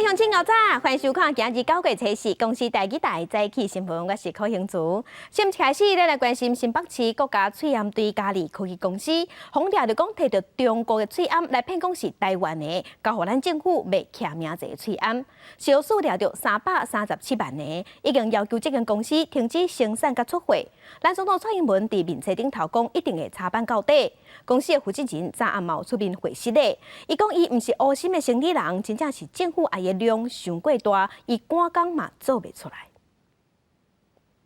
鄉親牛早，歡迎收看今日9月初四公視台語台早起新聞，我是柯興竹。先開始，咱來關心新北市國家喙罨隊嘉利科技公司，予掠著講提著中國的喙罨來騙講是台灣的，交予咱政府賣徛名字的喙罨，小數掠著337萬個，已經要求這間公司停止生產佮出貨。咱總統蔡英文佇面冊頂頭講，一定會查辦到底。公司的負責人昨暗嘛出面回釋咧，伊講伊毋是烏心的生理人，真正是政府愛的量傷過大，伊趕工嘛做袂出來。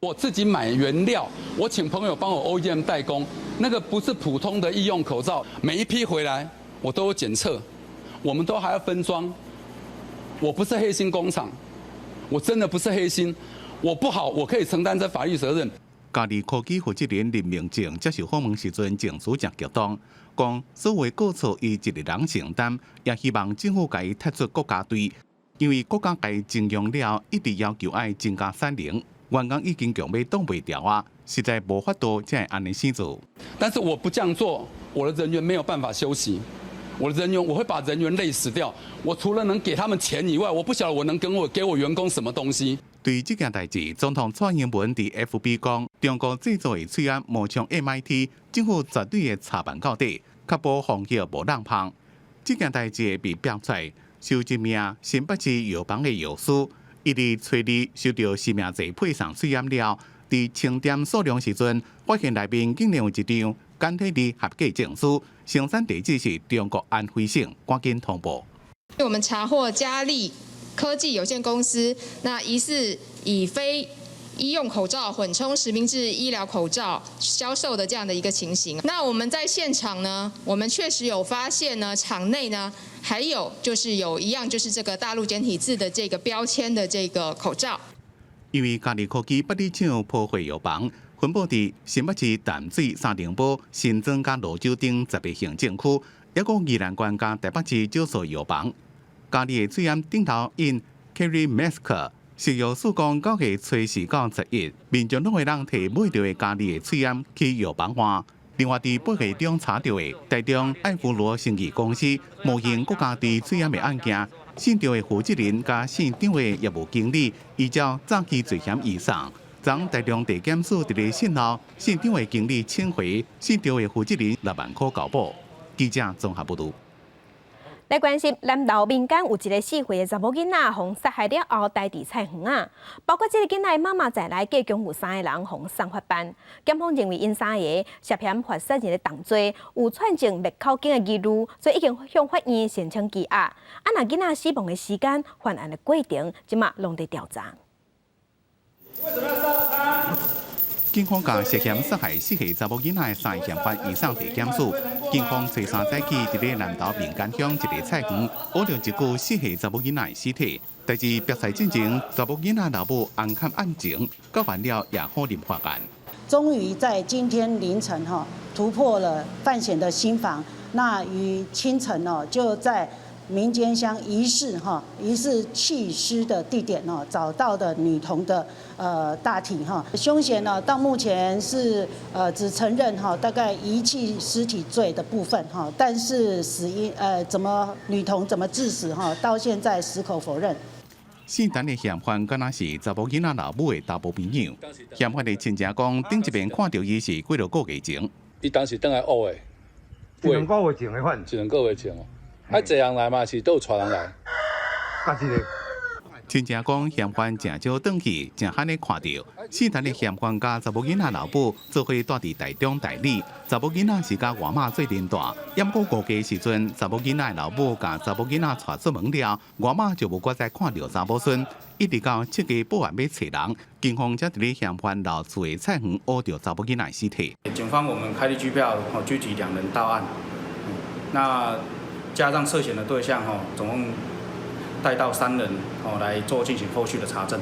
我自己買原料，我請朋友幫我 OEM 代工，那個不是普通的醫用口罩，每一批回來我都有檢測，我們都還要分裝。我不是黑心工廠，我真的不是黑心，我不好，我可以承擔這法律責任。嘉利科技負責人林明正接受訪問時陣，情緒誠激動，講所有過錯伊一個人承擔，也希望政府共伊踢出國家隊，因為國家共伊徵用了，一直要求愛增加產能，員工已經強欲擋袂牢啊，實在無法度才會按呢生做。但是我不這樣做，我的人員沒有辦法休息，我的人員我會把人員累死掉。我除了能給他們錢以外，我不曉得我能跟我給我員工什麼東西。對這件代誌，總統蔡英文佇 FB 講，中國製造的喙罨冒充 MIT，政府絕對會查辦到底，確保防疫無漏縫。這件代誌被爆出來，受一名新北市藥房的藥師，伊佇初二收到實名制配送喙罨了，佇清點數量時陣，發現內面竟然有一張簡體字合格證書，生產地址是中國安徽省，趕緊通報。我們查獲嘉利科技有限公司，那疑似以非醫用口罩混充實名制醫療口罩銷售的這樣的一個情形。那我們在現場呢，我們確實有發現呢，場內呢還有就是有一樣就是這個大陸簡體字的這個標籤的這個口罩。因為嘉利科技八里廠鋪貨藥房分布佇新北市淡水、三重埔、新莊佮蘆洲等10個行政區，抑閣宜蘭縣佮台北市少數藥房。嘉利的喙罨頂頭印 Carry Mask，食藥署講9月初四到11，民眾攏會當提買著的嘉利的喙罨去藥房換。另外，佇8月中查著的台中愛芙羅生技公司冒用國家隊喙罨的案件，姓張的負責人佮姓張的業務經理，依照詐欺罪嫌移送。昨台中地檢署佇咧訊後，姓張的經理請回，姓張的負責人6萬箍交保。記者綜合報導。來關心南投民間有一個4歲的查某囡仔，予殺害了後待佇菜園仔，包括這個囡仔的媽媽在內，計共有三個人予送法辦。檢方認為𪜶三個涉嫌犯殺人的重罪，有串證滅口警的疑慮，所以已經向法院申請羈押。啊，若囡仔死亡的時間、犯案的過程，這馬攏佇調查。為什麼要殺了他？警方共涉嫌殺害4歲查某囡仔的三個嫌犯移送地檢署。警方初三早起佇咧南投民間鄉一個菜園，挖著一具4歲查某囡仔的屍體。代誌白菜進前，查某囡仔老母紅勘案情，交還了也否認犯案。終於在今天凌晨哈突破了范閒的心防，那於清晨哦就在民間鄉疑似哈疑似棄屍的地點哦找到的女童的大體哈，兇嫌呢到目前是只承認哈大概遺棄屍體罪的部分哈，但是死因怎麼女童怎麼致死哈，到現在矢口否認。姓陳的嫌犯敢若是查某囡仔老母的查埔朋友，嫌犯的親戚講，頂一遍看著伊是幾落個月前。伊當時轉來烏的，一兩個月前的款，一兩個月前哦。啊，濟人來嘛，是都有帶人來。家一个。親戚講，嫌犯誠少轉去，誠罕咧看著。姓陳的嫌犯佮查某囡仔老母做伙蹛佇台中大里，查某囡仔是佮外媽做陣大。毋過五月時陣，查某囡仔的老母共查某囡仔帶出門了，外媽就無閣再看著查某孫。一直到7月報案欲揣人，警方才佇咧嫌犯留厝的菜園挖著查某囡仔的屍體。警方我們開立拘票，拘提兩人到案。那加上涉嫌的對象，總共帶到三人，來做進行後續的查證。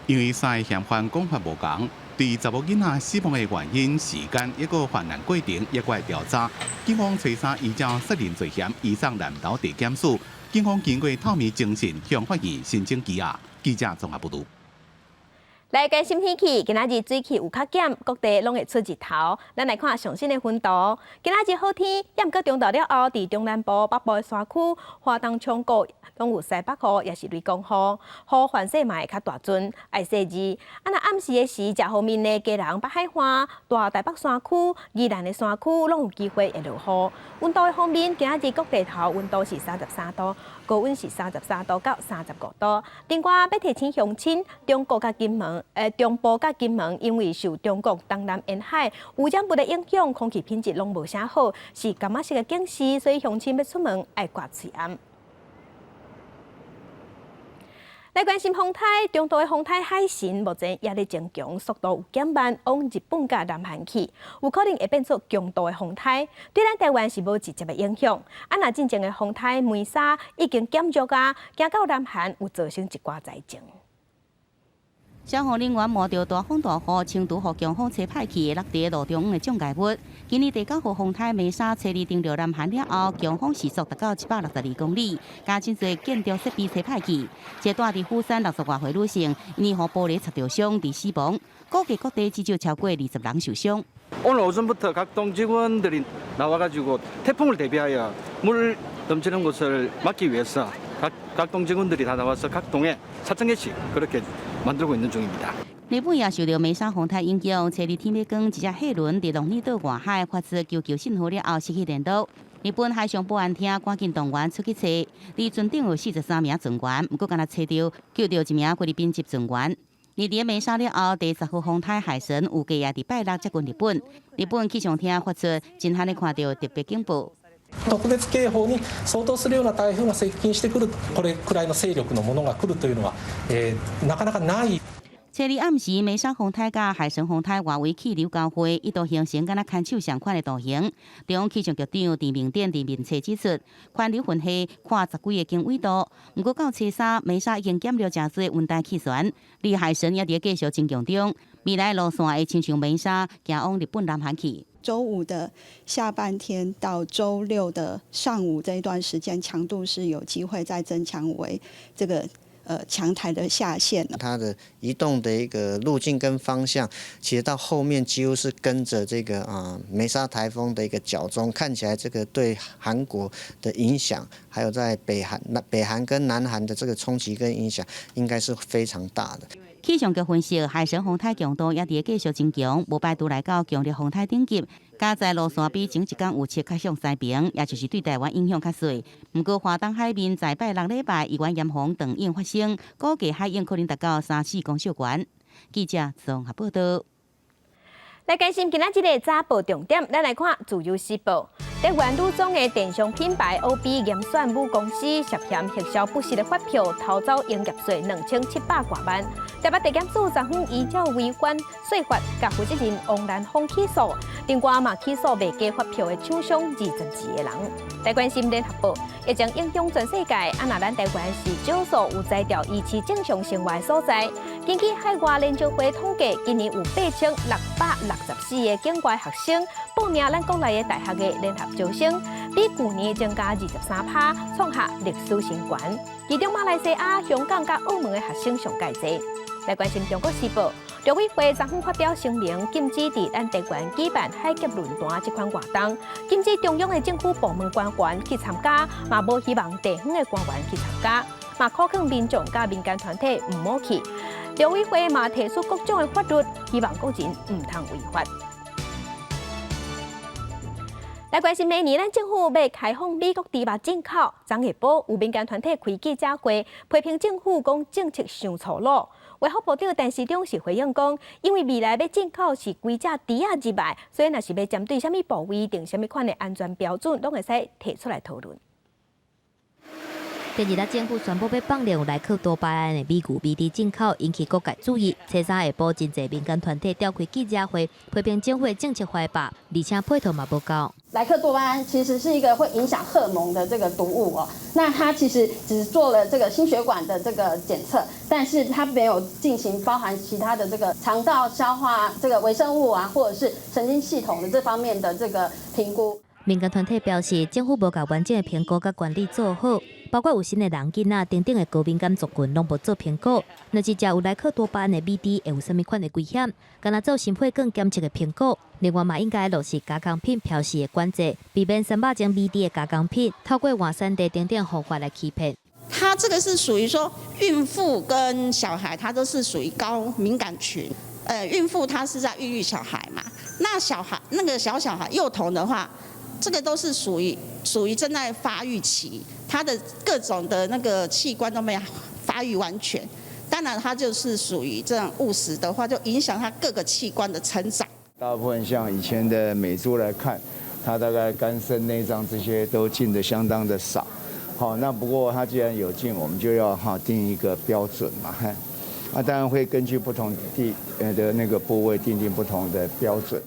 因為三个嫌犯講法無仝，對查某囡仔死亡的原因、時間，抑閣犯案過程，抑閣會調查。警方初三依照殺人罪嫌移送南投地檢署。警方經過透明偵訊，向法院申請羈押。記者綜合報導。來關心天氣，今仔日水汽有較減，各地攏會出日頭。咱來看上新的雲圖，今仔日好天，猶毋過中晝了後，佇中南部、北部的山區、花東沖過，攏有西北雨，抑是雷公雨，雨凡勢嘛會較大陣，愛細膩。啊，若暗時的時，遮方面的基隆北海岸、大台北山區、宜蘭的山區，攏有機會會落雨。溫度的方面，今仔日各地頭溫度是33度，高溫是33度到35度。另外，欲提醒鄉親，中國佮金門。中部佮金門因為受中國東南沿海污染物的影響，空氣品質攏無啥好，是柑仔色的警示，所以鄉親欲出門愛掛喙罨。來關心風颱，中度的風颱海神目前也咧增強，速度有減慢，往日本佮南韓去，有可能會變做強度的風颱，對咱台灣是無直接的影響。啊，若進前的風颱梅沙已經減弱啊，行到南韓有造成一寡災情。消防人員冒著大風大雨，清除予強風吹歹去，落佇路中央的障礙物。今年第九號風颱梅沙初二登陸南韓了後，強風時速達到762公里，共真濟建築設備吹歹去。一個住佇釜山60外歲女性，因予玻璃擦著傷，佇死亡。估計各地至少超過20人受傷。 오늘 오전부터 각동 직원들이 나와가지고 태풍을 대비하여 물 넘치는 곳을 막기 위해서 각, 각동 직원들이 다 나와서 각 동에 4천 개씩 그렇게 만들고 있는 중입니다. 日本也受著梅沙風颱影響，初二天欲光，一隻貨輪佇鹿兒島外海發出求救信號了後失去聯絡。日本海上保安廳趕緊動員出去揣，佇船頂有43名船員，毋過干焦揣著救著一名菲律賓籍船員。而佇梅沙了後，第10號風颱海神預計也佇拜六接近日本。日本氣象廳發出真罕的看著特別警報。特別警報に相當するような台風が接近してくる、これくらいの勢力のものが來るというのは、なかなかない。初二暗時，梅沙風颱佮海神風颱外圍氣流交匯，一度形成敢若牽手相款的圖形。中央氣象局長鄭明典佇面冊指出，環流雲系跨十幾個經緯度。毋過到初三，梅沙已經減弱誠濟溫帶氣旋，而海神也佇繼續增強中。未來路線會親像梅沙，行往日本南韓去。週五的下半天到週六的上午這一段時間，強度是有機會再增強為這個強台的下限。它的移動的一個路徑跟方向，其實到後面幾乎是跟着這個啊梅沙颱風的一個腳蹤，看起來這個對韓國的影響，還有在北韓、那北韓跟南韓的這個衝擊跟影響，應該是非常大的。氣象局分析，海神風颱強度也佇繼續增強，無排除來到強烈風颱等級。加在路線比前一工預測較向西爿，也就是對台灣影響較細。毋過，華東海面在拜六禮拜，依然嚴防長湧發生，估計海湧可能達到3、4公尺懸。記者綜合報道。來關心今仔日的早報重點，咱來看《自由時報》。台灣女裝的電商品牌 OB 嚴選母公司涉嫌核銷不實的發票，偷走營業稅2700外萬。台北地檢署昨昏依照違反稅法，共負責人王蘭峰起訴，另外嘛起訴賣假發票的廠商22個人。來關心聯合報，疫情影響全世界，啊若咱台灣是少數有才調維持正常生活的所在。根據海外研究會統計，今年有8664個境外學生報名咱國內的大學的聯合招生，比舊年增加23%，創下歷史新高。其中馬來西亞、香港佮澳門的學生上蓋濟。來關心中國時報，陸委會昨昏發表聲明，禁止佇咱台灣舉辦海峽論壇這款活動，禁止中央的政府部門官員去參加，嘛無希望地方的官員去參加，嘛苦勸民眾佮民間團體毋好去。陸委會嘛提出各種的法律，希望國人毋通違法。來關心明年，咱政府欲開放美國豬肉進口，昨下晡有民間團體開記者會，批評政府講政策傷粗魯。衛福部長陳時中是回應講，因為未來欲進口是規隻豬仔入來，所以若是欲針對啥物部位定啥物款的安全標準，攏會使提出來討論。近日，政府宣布欲放量萊克多巴胺的美牛美豬進口，引起各界注意。初三下晡，真濟民間團體召開記者會，批評政府政策壞吧，而且配套嘛無夠。萊克多巴胺其實是一個會影響荷爾蒙的這個毒物哦。那它其實只做了這個心血管的這個檢測，但是它沒有進行包含其他的這個腸道消化這個微生物啊，或者是神經系統的這方面的這個評估。民間團體表示，政府無共完整的評估佮管理做好。包括有新的人、囡仔等等的高敏感族群，攏無做評估。若是食有萊克多巴胺的米豬，會有啥物款的危險？敢若做心血管檢測的評估。另外嘛，應該落實加工品標示的管制，避免三百種米豬的加工品透過換產地等等方法來欺騙。它這個是屬於說孕婦跟小孩，它都是屬於高敏感群。孕婦她是在孕育小孩嘛，那小孩那個小小孩幼童的話，這個都是屬於正在發育期，他的各種的那個器官都沒有發育完全，當然他就是屬於這樣誤食的話，就影響他各個器官的成長。大部分像以前的美豬來看，它大概肝腎內臟這些都進得相當的少。好，那不過它既然有進，我們就要哈定一個標準嘛。那當然會根據不同地的那個部位訂定不同的標準。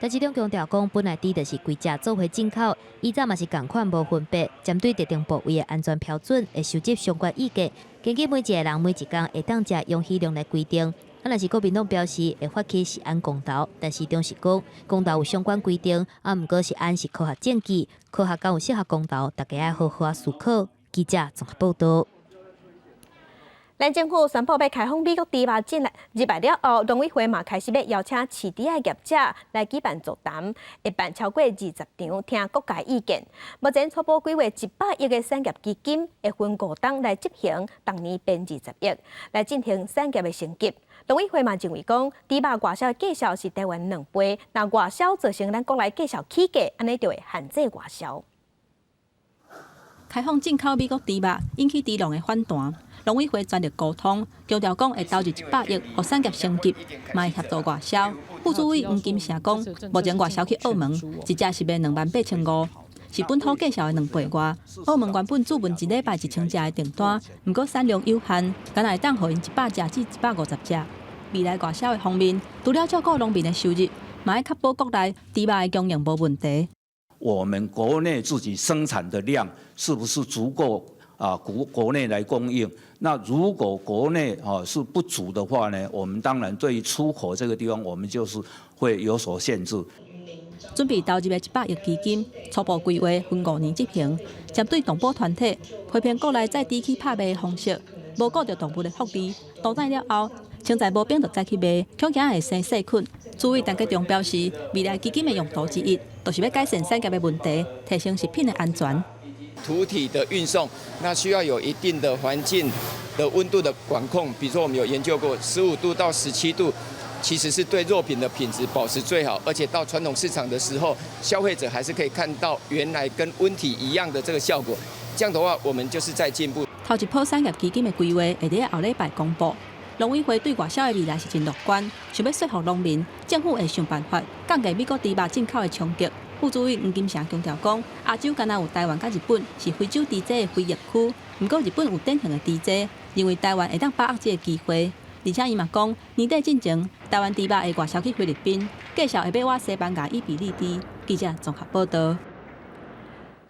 陳時中強調講，本來豬就是規隻做伙進口，以前嘛是仝款無分別，針對特定部位的安全標準，會收集相關意見，根據每一個人每一工會當食容許量來規定。啊，若是國民黨表示會發起食安公投，陳時中是講公投有相關規定，啊，毋過食安是科學證據，科學敢有適合公投，大家愛好好仔思考。記者綜合報道。咱政府宣布欲開放美國豬肉進來入來了後，農委會嘛開始欲邀請飼豬仔業者來舉辦座談，會辦超過20場，聽各界意見。目前初步規劃100億的產業基金，會分五冬來執行，逐年編20億來進行產業的升級。農委會嘛認為講，豬肉外銷的價數是台灣兩倍，若外銷造成咱國內價數起價，按呢就會限制外銷。開放進口美國豬肉，引起豬農的反彈。農委會全力溝通，強調講會投入100億，予產業升級，嘛會協助外銷。副主委黃金城講，目前外銷去澳門，一隻是賣28,500，是本土價數的兩倍外。澳門原本注文一禮拜1000隻的訂單，毋過產量有限，干焦會當予𪜶100隻至150隻。未來外銷的方面，除了照顧農民的收入，嘛愛確保國內豬肉的供應無問題。我們國內自己生產的量是不是足夠啊？國內來供應？那如果國內啊是不足的話呢？我們當然對於出口這個地方，我們就是會有所限制。準備投入的100億基金，初步規劃分5年執行，針對動保團體批評國內宰豬去拍賣的方式，無顧著動物的福利，屠宰了後，穿在無冰就載去賣，恐驚會生細菌。主委陳吉仲表示，未來基金的用途之一，就是欲改善產業的問題，提升食品的安全。屠體的運送，那需要有一定的環境的溫度的管控，比如說我們有研究過，15度到17度，其實是對肉品的品質保持最好，而且到傳統市場的時候，消費者還是可以看到原來跟溫體一樣的這個效果。這樣的話，我們就是在進步。頭一波產業基金的規劃會佇後禮拜公布。農委會對外銷的未來是真樂觀，想欲說服農民，政府會想辦法降低美國豬肉進口的衝擊。副主委黃金城強調講，亞洲敢若有台灣佮日本是非洲豬隻的非疫區，毋過日本有典型的豬災，認為台灣會當把握這個機會。而且伊嘛講，年底進前，台灣豬肉會外銷去菲律賓，價數會欲倚西班牙伊比利豬。記者綜合報道。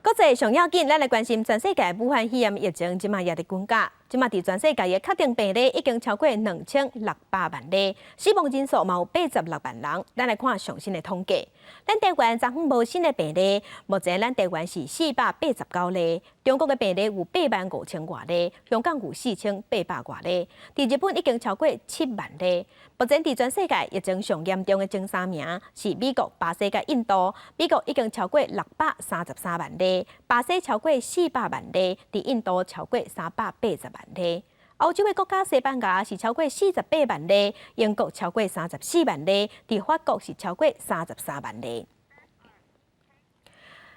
國際上要緊，咱來關心全世界武漢肺炎疫情，這馬也佇滾價。這馬佇全世界的確定病例已經超過2600萬例，死亡人數嘛有86萬人。咱來看上新的統計，咱台灣昨昏無新的病例，目前咱台灣是489例，中國的病例有8萬5千外例，香港有4800外例，佇日本已經超過7萬例。目前佇全世界疫情上嚴重的前三名是美國、巴西佮印度。美國已經超過633萬例，巴西超過400萬例，佇印度超過380萬例。歐洲的國家西班牙是超過48萬例，英國超過34萬例，佇法國是超過33萬例。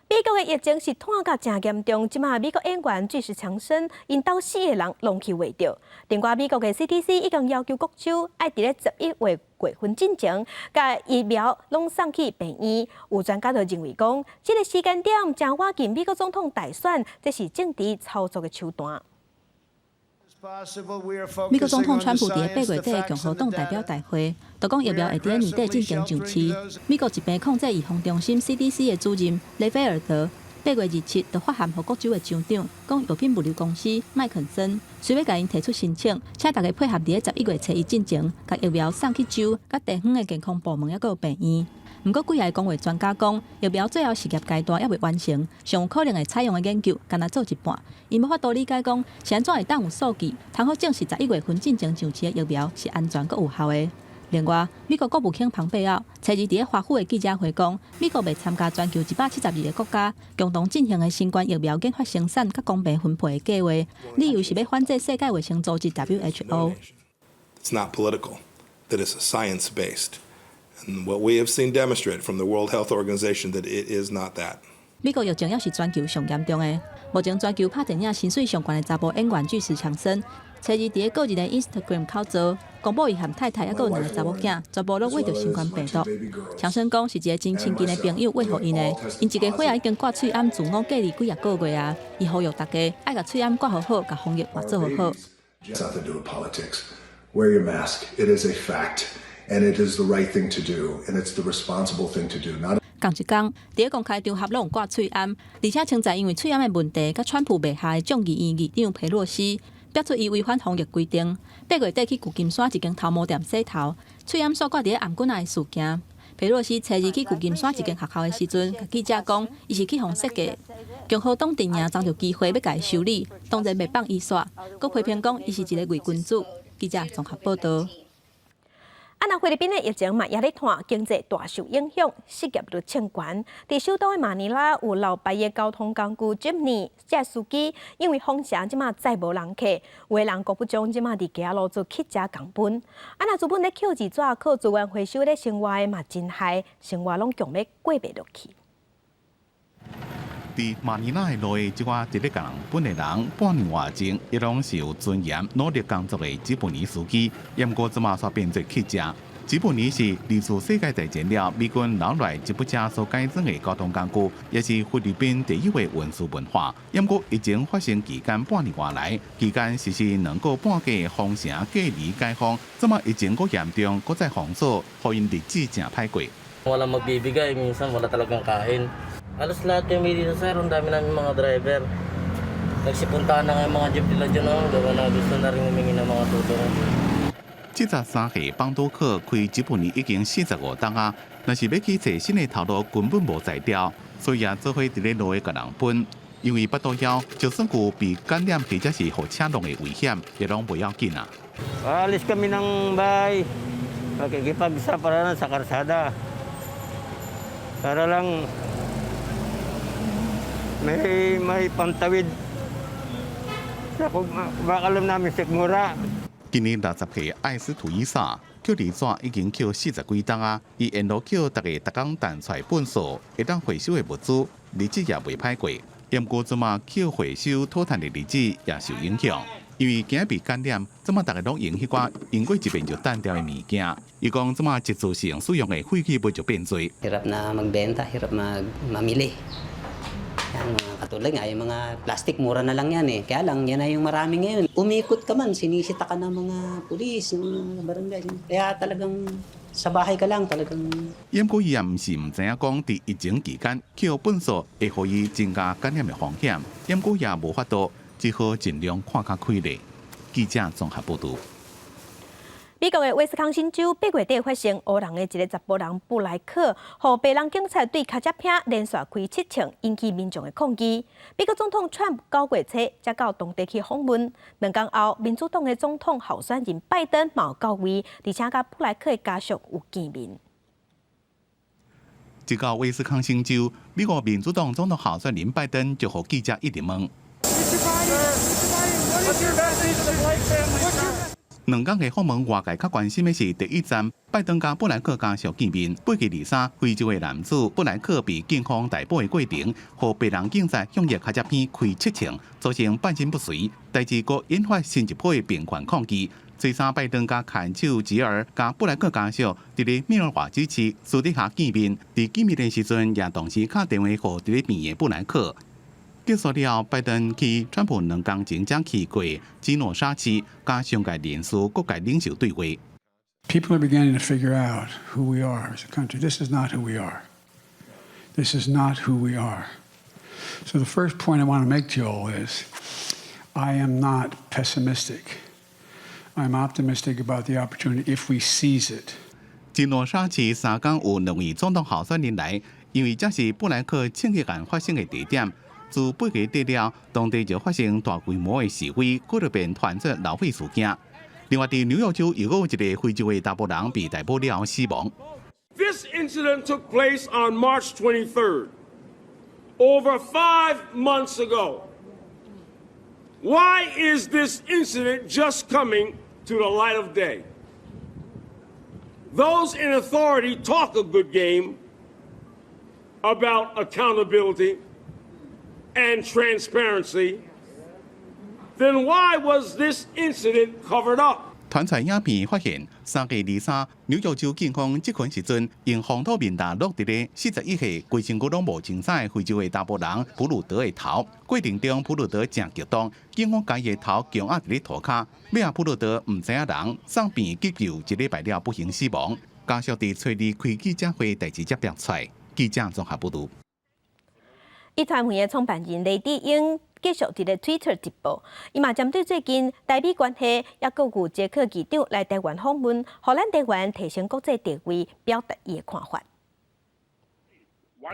美國的疫情是拖甲誠嚴重，這馬美國演員巨石強森𪜶兜四个人攏去穢著。另外，美國的 CDC 已經要求各州愛佇咧11月月份進前，共疫苗攏送去病院。有專家就認為講，這個時間點誠倚近美國總統大選，這是政治操作的手段。美國總統川普佇8月底共和黨代表大會，就講疫苗會佇年底進前上市。美國疾病控制預防中心 CDC 的主任雷菲爾德8月27就發函予各州的州長，講藥品物流公司麥肯森雖欲共𪜶提出申請，請大家配合佇咧11月初一進前，共疫苗送去州佮地方的健康部門抑閣有病院。毋過幾个公衛專家講，疫苗最後試驗階段猶未完成，上有可能會採用的研究，干焦做一半。𪜶無法度理解講，是按怎會當有數據，通好證實11月份進前上市的疫苗是安全閣有效的。另外，美國國務卿龐貝奧初二佇咧華府的記者會講，美國袂參加全球172個國家共同進行的新冠疫苗研發生產佮公平分配的計劃，理由是欲反制世界衛生組織 WHO。 It's not political, that it's science-based. And what we have seen demonstrated from the World Health Organization that it is not that. 美國疫情猶是全球上嚴重的，目前全球拍電影薪水上懸的查埔演員巨石強森，初二佇咧個人的 Instagram 口座公布伊和太太猶閣有兩个查某囝，全部攏穢著新冠病毒。強森講是一个真親近的朋友餵予𪜶的，𪜶一家伙仔已經掛喙罨自我隔離幾仔個月啊，伊呼籲大家愛共喙罨掛予好，共防疫嘛做予好。 Nothing to do with politics. Wear your mask. It is a fact, and it is the right thing to do, and it's the responsible thing to do. Not 仝一工，佇咧公開場合攏有掛喙罨，而且稱讚因為喙罨的問題，佮川普袂合的眾議院議長佩洛西，表出伊違反防疫規定，8月底去舊金山一間頭毛店洗頭，喙罨煞掛佇咧頷頸仔的事件。佩洛西初二去舊金山一間學校的時陣，共記者講，伊是去予設計。共和黨陣營爭著機會欲共伊修理，當然袂放伊煞，閣批評講伊是一个偽君子。記者綜合報導。啊，若菲律賓的疫情嘛，也咧拖，經濟大受影響，失業率衝懸。佇首都的馬尼拉有老牌的交通工具 Jeepney，這司機因為封城，這馬載無人客，有的人閣不將這馬佇街仔路做乞食共分。啊，若資本咧抾字紙靠資源回收咧生活的嘛真害，生活攏強欲過袂落去。佇馬尼拉的路的這寡佇咧共人分的人，半年外前，伊攏是有尊嚴、努力工作的吉普尼司機，毋過這馬煞變做乞食。吉普尼是二次世界大戰了美軍留來吉普車所改裝的交通工具，也是菲律賓特有的運輸文化。毋過疫情發生期間半年外來，期間實施2個半月封城隔離解封，這馬疫情閣嚴重，閣再封鎖，予𪜶日子誠歹過。 Walang magbibigay, minsan wala talagang kain. Halos lahat kami dito, sir, ang dami namin mga driver. Nagsipuntahan na nga yung mga jeep nila dyan, oh, gawa na gusto na rin humingi ng mga tulong. 73歲邦多克開吉普尼已經45冬啊，若是欲去揣新的頭路，根本無才調，所以也做伙佇咧路的共人分。因為腹肚枵，就算有被感染或者是予車弄的危險，也攏袂要緊啊。 Alis kami ng bahay. Makikipagsapalaran sa kalsada. Para lang may pantawid. Sa baka alam namin sikmura. 今年60歲艾斯圖伊薩抾字紙已經抾40幾冬啊！伊沿路抾逐家逐工擲出來糞掃，會當回收的物資，日子也袂歹過。毋過這馬抾回收討趁的日子也受影響，因為驚被感染，這馬逐家攏用彼寡用過一遍就擲掉的物件。伊講這馬一次性使用的廢棄物就變濟。 Hirap na magbenta, hirap mag mamili. Yan, mga katulad nga, yung mga plastic, mura na lang yan eh. Kaya lang, yan na yung marami ngayon. Umikot ka man, sinisita ka ng mga pulis, ng mga barangay. Kaya talagang sa bahay ka lang, talagang 毋過伊也毋是毋知影講，佇疫情期間抾糞掃會予伊增加感染的風險，毋過也無法度，只好盡量看較開咧。記者綜合報導。美國的威斯康辛州8月底發生黑人的一个查埔人布萊克，予白人警察對跤跡片連續開七槍，引起民眾的抗議。美國總統川普9月初才到當地去訪問，2工後，民主黨的總統候選人拜登嘛到位，而且佮布萊克的家屬有見面。這個威斯康星州，美國民主黨總統候選人拜登就予記者一直問。2工的訪問，外界較關心的是第一站，拜登佮布萊克家屬見面。8月23，非洲的男子布萊克被警方逮捕的過程，予白人警察向伊跤跡邊開七槍，造成半身不遂，代誌閣引發新一波的平權抗議。初三，拜登佮牽手吉爾佮布萊克家屬，佇咧密爾瓦基市私底下見面。佇見面的時陣，也同時敲電話予佇咧病院的布萊克。結束了後，拜登去川普2工前才去過基諾沙市，佮商界人士、各界領袖對話。 People are beginning to figure out who we are as a country. This is not who we are. This is not who we are. So the first point I want to make to you all is I am not pessimistic. I'm optimistic about the opportunity if we seize it. 金諾沙市三工有兩位總統候選人來，因為這是布萊克槍擊案發生的地點。自8月底了，當地就發生大規模的示威，過就便傳出流血事件。另外，佇紐約州又有一个非洲的查埔人被逮捕了死亡。 This incident took place on March 23rd, over 5 months ago. Why is this incident just coming to the light of day? Those in authority talk a good game about accountability and transparency. Then why was this incident covered up? 傳出影片發現，3月23，紐約州警方執勤時陣，用防毒面罩落佇咧41歲、規身軀攏無清楚的非洲的查埔人普魯德的頭。過程中，普魯德誠激動，警方共伊的頭強壓佇咧塗跤，尾仔普魯德毋知影人送病院急救，一禮拜了不幸死亡。家屬佇初二開記者會，代誌才爆出來。記者綜合報導。壹傳媒的創辦人黎智英繼續佇咧 Twitter 直播，伊嘛針對最近台美關係，抑閣有捷克議長來台灣訪問，予咱台灣提升國際地位，表達伊的看法。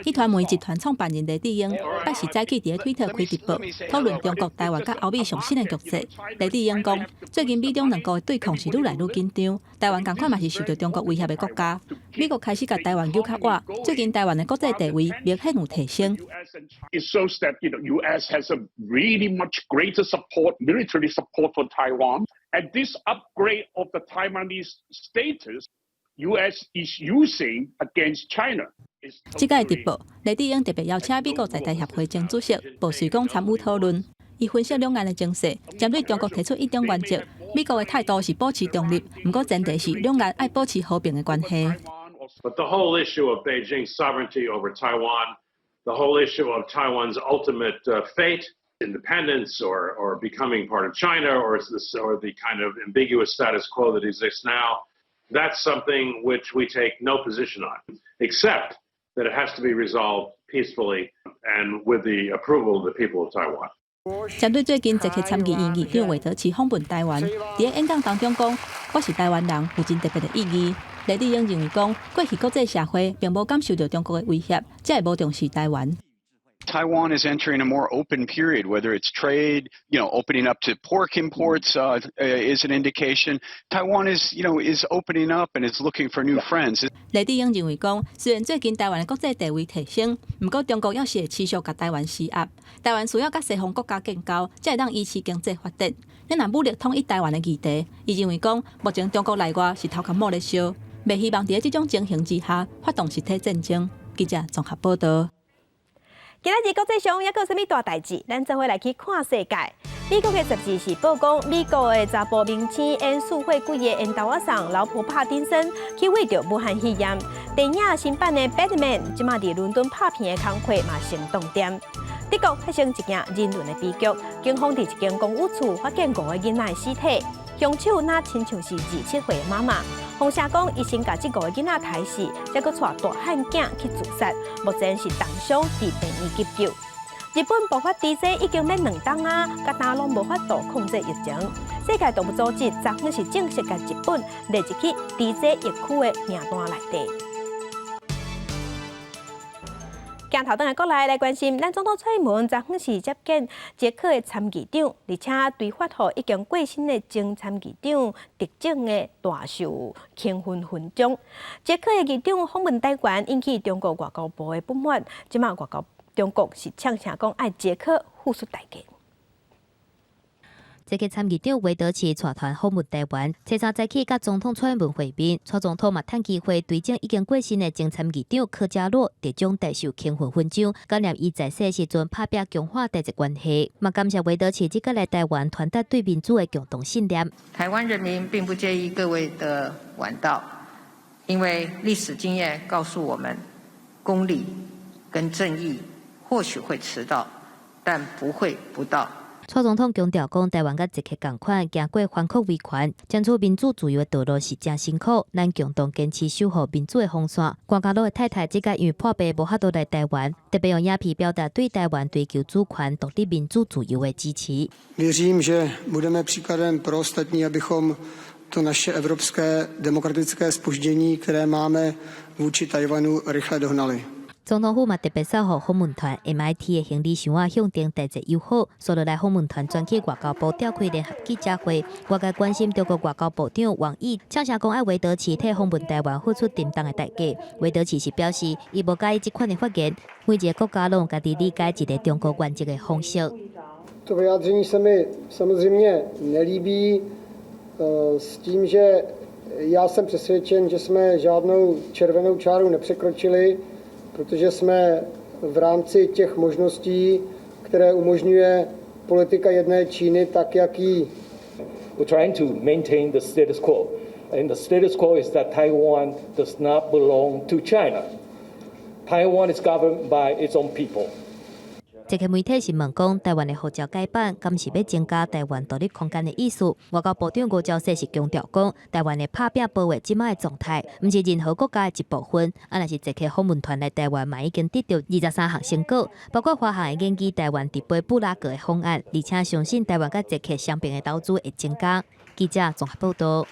壹傳媒集團創辦人黎智英，拜四早起佇咧推特開直播，討論中國台灣佮歐美上新的局勢。黎智英講，最近美中兩國的對抗是愈來愈緊張，台灣仝款嘛是受著中國威脅的國家。美國開始共台灣扭較倚，最近台灣的國際地位明顯有提升。 It shows that U.S. has a really much greater support, military support for Taiwan, and this upgrade of the Taiwanese status, U.S. is using against China. 這擺直播，黎智英特別邀請美國在台協會前主席薄瑞光參與討論。伊分析兩岸的情勢，針對中國提出一中原則，美國的態度是保持中立，毋過前提是兩岸愛保持和平的關係。 But the whole issue of Beijing's sovereignty over Taiwan, the whole issue of Taiwan's ultimate fate, independence or becoming part of China or the kind of ambiguous status quo that exists now, that's something which we take no position on, except that it has to be resolved peacefully and with the approval of the people of Taiwan. 針對最近捷克參議院議長韋德奇訪問台灣，佇演講當中講：我是台灣人，有真特別的意義。黎智英認為講，過去國際社會並無感受著中國的威脅，才會無重視台灣。 Taiwan is entering a more open period, whether it's trade, opening up to pork imports is an indication. Taiwan is opening up and is looking for new friends. 黎智英認為講，雖然最近台灣的國際地位提升，毋過中國猶是會持續共台灣施壓。台灣需要佮西方國家建交，才會當維持經濟發展。你若武力統一台灣的議題，伊認為講，目前中國內外是頭殼冒咧燒，袂希望佇這種情形之下發動實體戰爭。記者綜合報導。今仔日國際上猶閣有啥物大代誌？咱做伙來去看世界。美國的雜誌是報講，美國的查埔明星演說會幾个緣投仔送勞勃帕丁森去罹著武漢肺炎。電影新版的《Batman》這馬佇倫敦拍片的工課嘛成凍點。德國發生一件人倫的悲劇，警方佇一間公寓厝發現五个囡仔的屍體，兇手若親像是27歲的媽媽。風聲講，伊先共這五个囡仔刣死，才閣帶大漢囝去自殺，目前是重傷佇病院急救。日本爆發豬災已經欲2冬啊，佮今攏無法度控制疫情。世界動物組織昨昏是正式共日本列入去豬災疫區的名單內底。鏡頭轉來國內來關心，咱總統蔡英文昨昏是接見捷克的參議長，而且對發予已經過身的前參議長特種的大綬慶勳勳章。捷克的議長訪問台灣，引起中國外交部的不滿，這馬外交中國是嗆聲講愛捷克付出代價。捷克參議長韋德奇帶團訪問台灣，初三早起佮總統蔡英文會面，蔡總統嘛趁機會對前已經過身的前參議長柯嘉洛特種大綬慶勳勳章，感念伊在世時陣拍拚強化台捷關係，嘛感謝韋德奇這擺來台灣傳達對民主的共同信念。台灣人民並不介意各位的晚到，因為歷史經驗告訴我們，公理跟正義或許會遲到，但不會不到。蔡總統強調講，台灣佮捷克仝款，行過反抗維權，爭取民主自由的道路是誠辛苦。咱共同堅持守護民主的防線。關嘉祿的太太這擺因為破病無法度來台灣，特別用影片表達對台灣追求主權、獨立、民主、自由的支持。 Věřím, že budeme příkladem pro ostatní, abychom To naše evropské demokratické zpoždění, které máme vůči Tajvanu, rychle dohnali. 總統府嘛特別送予訪問團 MIT 的行李箱仔，象徵台捷友好。紲落來訪問團轉去外交部召開聯合記者會，外界關心中國外交部長王毅，嗆聲講愛維德奇替訪問台灣付出沉重的代價。維德奇是表示，伊無佮意這款的發言。每一个國家攏有家己理解一个中國原則的方式。 To vyjádření se mi samozřejmě nelíbí s tím, že já jsem přesvědčen, že jsme žádnou červenou čáru nepřekročili, protože jsme v rámci těch možností, které umožňuje politika jedné Číny, tak jak ji We're trying to maintain the status quo. And the status quo is that Taiwan does not belong to China. Taiwan is governed by its own people. 捷克媒體是問講，台灣的護照改版，敢是欲增加台灣獨立空間的意思？外交部長吳釗燮是強調講，台灣會拍拚保衛這擺的狀態，毋是任何國家的一部分。啊，若是捷克訪問團來台灣，嘛已經得著23項成果，包括華航會研議台灣直飛布拉格的方案，而且相信台灣佮捷克雙邊的投資會增加。記者綜合報道。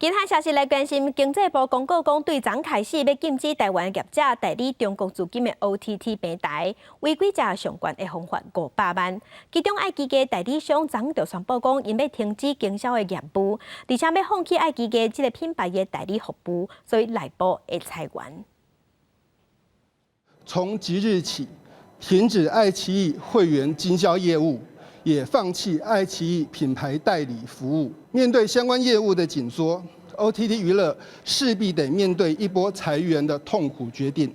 其他消息來關心，經濟部公告講，對昨開始欲禁止台灣業者代理中國資金的 OTT 平台，違規者上懸會予罰500萬。其中愛奇藝代理商昨就宣布講，𪜶欲停止經銷的業務，而且欲放棄愛奇藝這个品牌的代理服務，所以內部會裁員。從即日起，停止愛奇藝會員經銷業務，也放棄愛奇藝品牌代理服務。面對相關業務的緊縮，OTT 娛樂勢必得面對一波裁員的痛苦決定。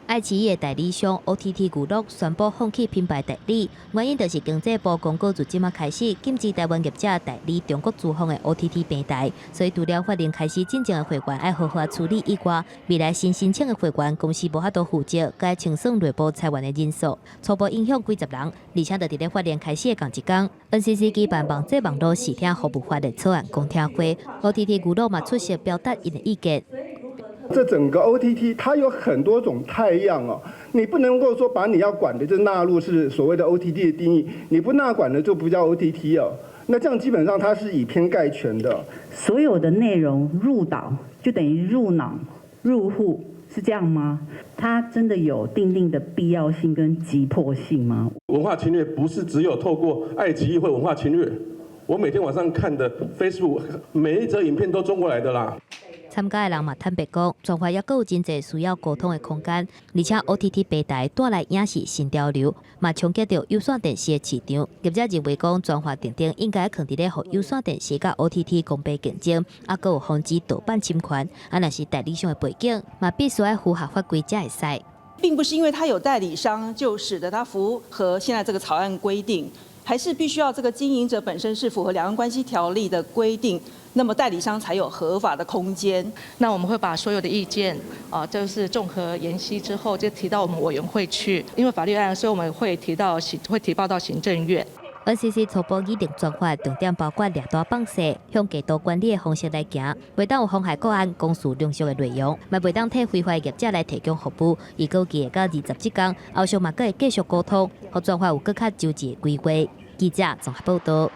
愛奇藝的代理商 OTT 娛樂宣布放棄品牌代理，原因就是經濟部公告自這擺開始禁止台灣業者代理中國資方的 OTT 平台，所以除了法令開始進前的會員愛好好處理以外，未來新申請的會員公司無法度負責該清算內部裁員的人數，初步影響幾十人，而且就佇咧法令開始的仝一工，NCC 舉辦網際網路視聽服務法的草案公聽會，OTT 娛樂嘛出席表達𪜶的意見。這整個 OTT 它有很多種態樣哦，你不能夠說把你要管的就納入是所謂的 OTT 的定義，你不納管的就不叫 OTT 哦。那這樣基本上它是以偏概全的。所有的內容入島就等於入腦入戶，是這樣嗎？它真的有訂定的必要性跟急迫性嗎？文化侵略不是只有透過愛奇藝會文化侵略，我每天晚上看的 Facebook 每一則影片都中國來的啦。參加的人嘛坦白講，專法猶閣有真濟需要溝通的空間，而且 OTT 平台帶來影視新潮流，嘛衝擊著有線電視的市場。業者認為講，專法定定應該囥佇咧，予有線電視佮 OTT 公平競爭，猶閣有防止盜版侵權。啊，若是代理商的背景，嘛必須愛符合法規才會使。並不是因為他有代理商，就使得他符合現在這個草案規定，還是必須要這個經營者本身是符合兩岸關係條例的規定。那麼代理商才有合法的空間。那我們會把所有的意見啊，就是綜合研析之後，就提到我們委員會去。因為法律案，所以我們會提到行，會提報到行政院。 NCC 初步擬定專法，重點包括掠大放細，向過度管理的方式來行，袂當有妨害國安、公序良俗的內容，嘛袂當替非法業者來提供服務。預估計會到27天，後續嘛閣會繼續溝通，予專法有閣較周詳的規劃。記者綜合報道。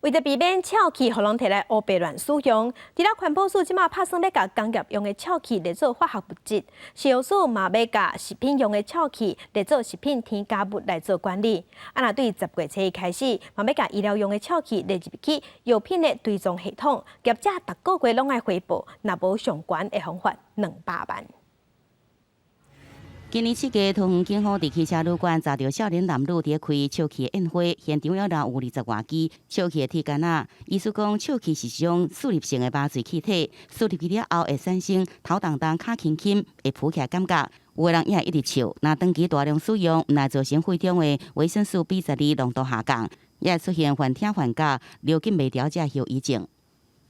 為著避免笑氣予人提來烏白亂使用，除了環保署這馬拍算欲共工業用的臭氣列做化學物質，食藥署嘛欲共食品用的臭氣列做食品添加物來做管理。啊，若對10月初一開始，嘛欲共醫療用的臭氣列入去藥品的追蹤系統，業者逐個月攏愛回報，若無上懸會予罰200萬。今年7月，桃園警方佇汽車旅館查著少年男女佇咧開笑氣的宴會，現場猶留有20外支笑氣的鐵桿仔。醫師講，笑氣是一種吸入性的麻醉氣體，吸入去了後會產生頭重重、跤輕輕、會浮起來感覺。有的人也會一直笑。若長期大量使用，毋但造成血中的維生素 B12濃度下降，也會出現幻聽、幻覺、尿禁袂牢這後遺症。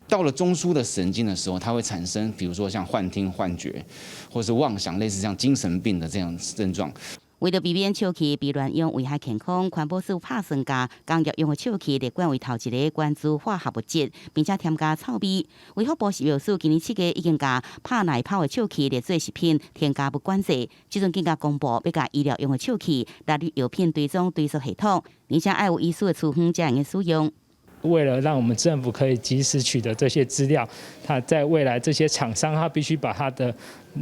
到了中樞的神經的時候，它會產生，比如說像幻聽、幻覺，或是妄想，類似像精神病的這樣症狀。為著避免笑氣被亂用危害健康，環保署拍算共工業用的笑氣列管為頭一个關注化學物質，並且添加臭味。衛福部食藥署今年7月已經共拍奶泡的笑氣列做食品添加物管制，這陣更加公布欲共醫療用的笑氣納入藥品追蹤追溯系統，而且愛有醫師的處方才會使用。為了讓我們政府可以及時取得這些資料，他在未來這些廠商，他必須把他的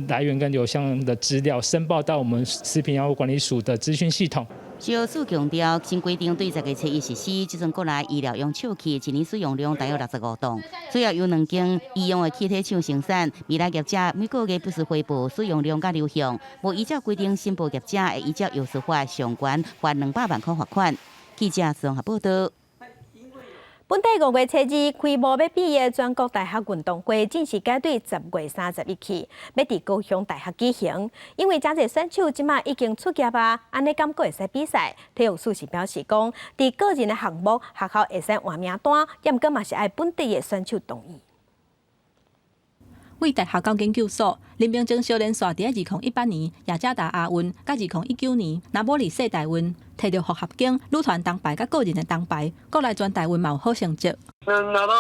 來源跟流向的資料申報到我們食品藥物管理署的資訊系統。食藥署強調，新規定對10月初一實施，這陣國內醫療用笑氣一年使用量大約65噸，主要由兩間醫用的氣體廠生產。未來業者每個月必須匯報使用量佮流向，無依照規定申報業者會依照藥師法上懸罰200萬塊罰款。記者綜合報道。本地5月初二開幕欲比的全國大學運動會正式改對10月31起，欲佇高雄大學舉行。因為誠濟選手這馬已經出業啊，按呢敢閣會使比賽？體育署是表示講，佇個人的項目，學校會使換名單，毋過嘛是愛本地的選手同意。為大學到研究所，林明晶小連續佇2018年雅加達亞運，佮2019年那不勒世大運，摕著複合弓女團銅牌佮個人的銅牌，國內全大運嘛有好成績。能拿到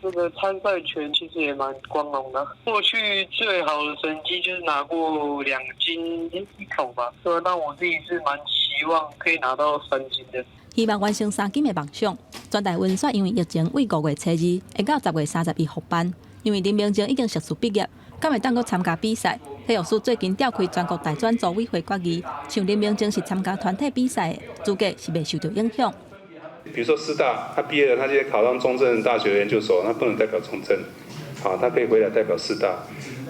這個參賽權，其實也蠻光榮的。過去最好的成績就是拿過2金一銅吧，所以那我自己是蠻期望可以拿到3金的。希望完成三金的夢想。全大運煞因為疫情，為5月初二會到10月31復辦。因為林明晶已經碩士畢業，敢會當閣參加比賽？體育署最近召開全國大專組委會決議，像林明晶是參加團體比賽的，資格是袂受到影響。比如說師大，他畢業了，他現在考上中正大學研究所，他不能代表中正，好，他可以回來代表師大。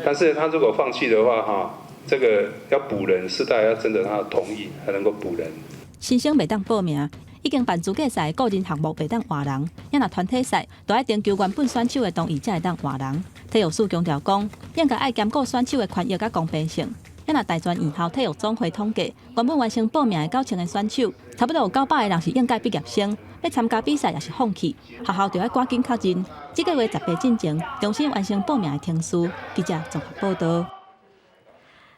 但是他如果放棄的話，哈，這個要補人，師大要徵得他的同意，才能夠補人。新生袂當報名。已經辦資格賽，個人項目袂當換人，啊若團體賽，都愛徵求原本選手的同意才會當換人。體育署強調講，應該愛兼顧選手的權益佮公平性。啊若大專院校體育總會統計，原本完成報名的9000個選手，差不多有900個人是應屆畢業生，欲參加比賽抑是放棄，學校就愛趕緊確認。這個月18進前，重新完成報名的程序。記者綜合報道。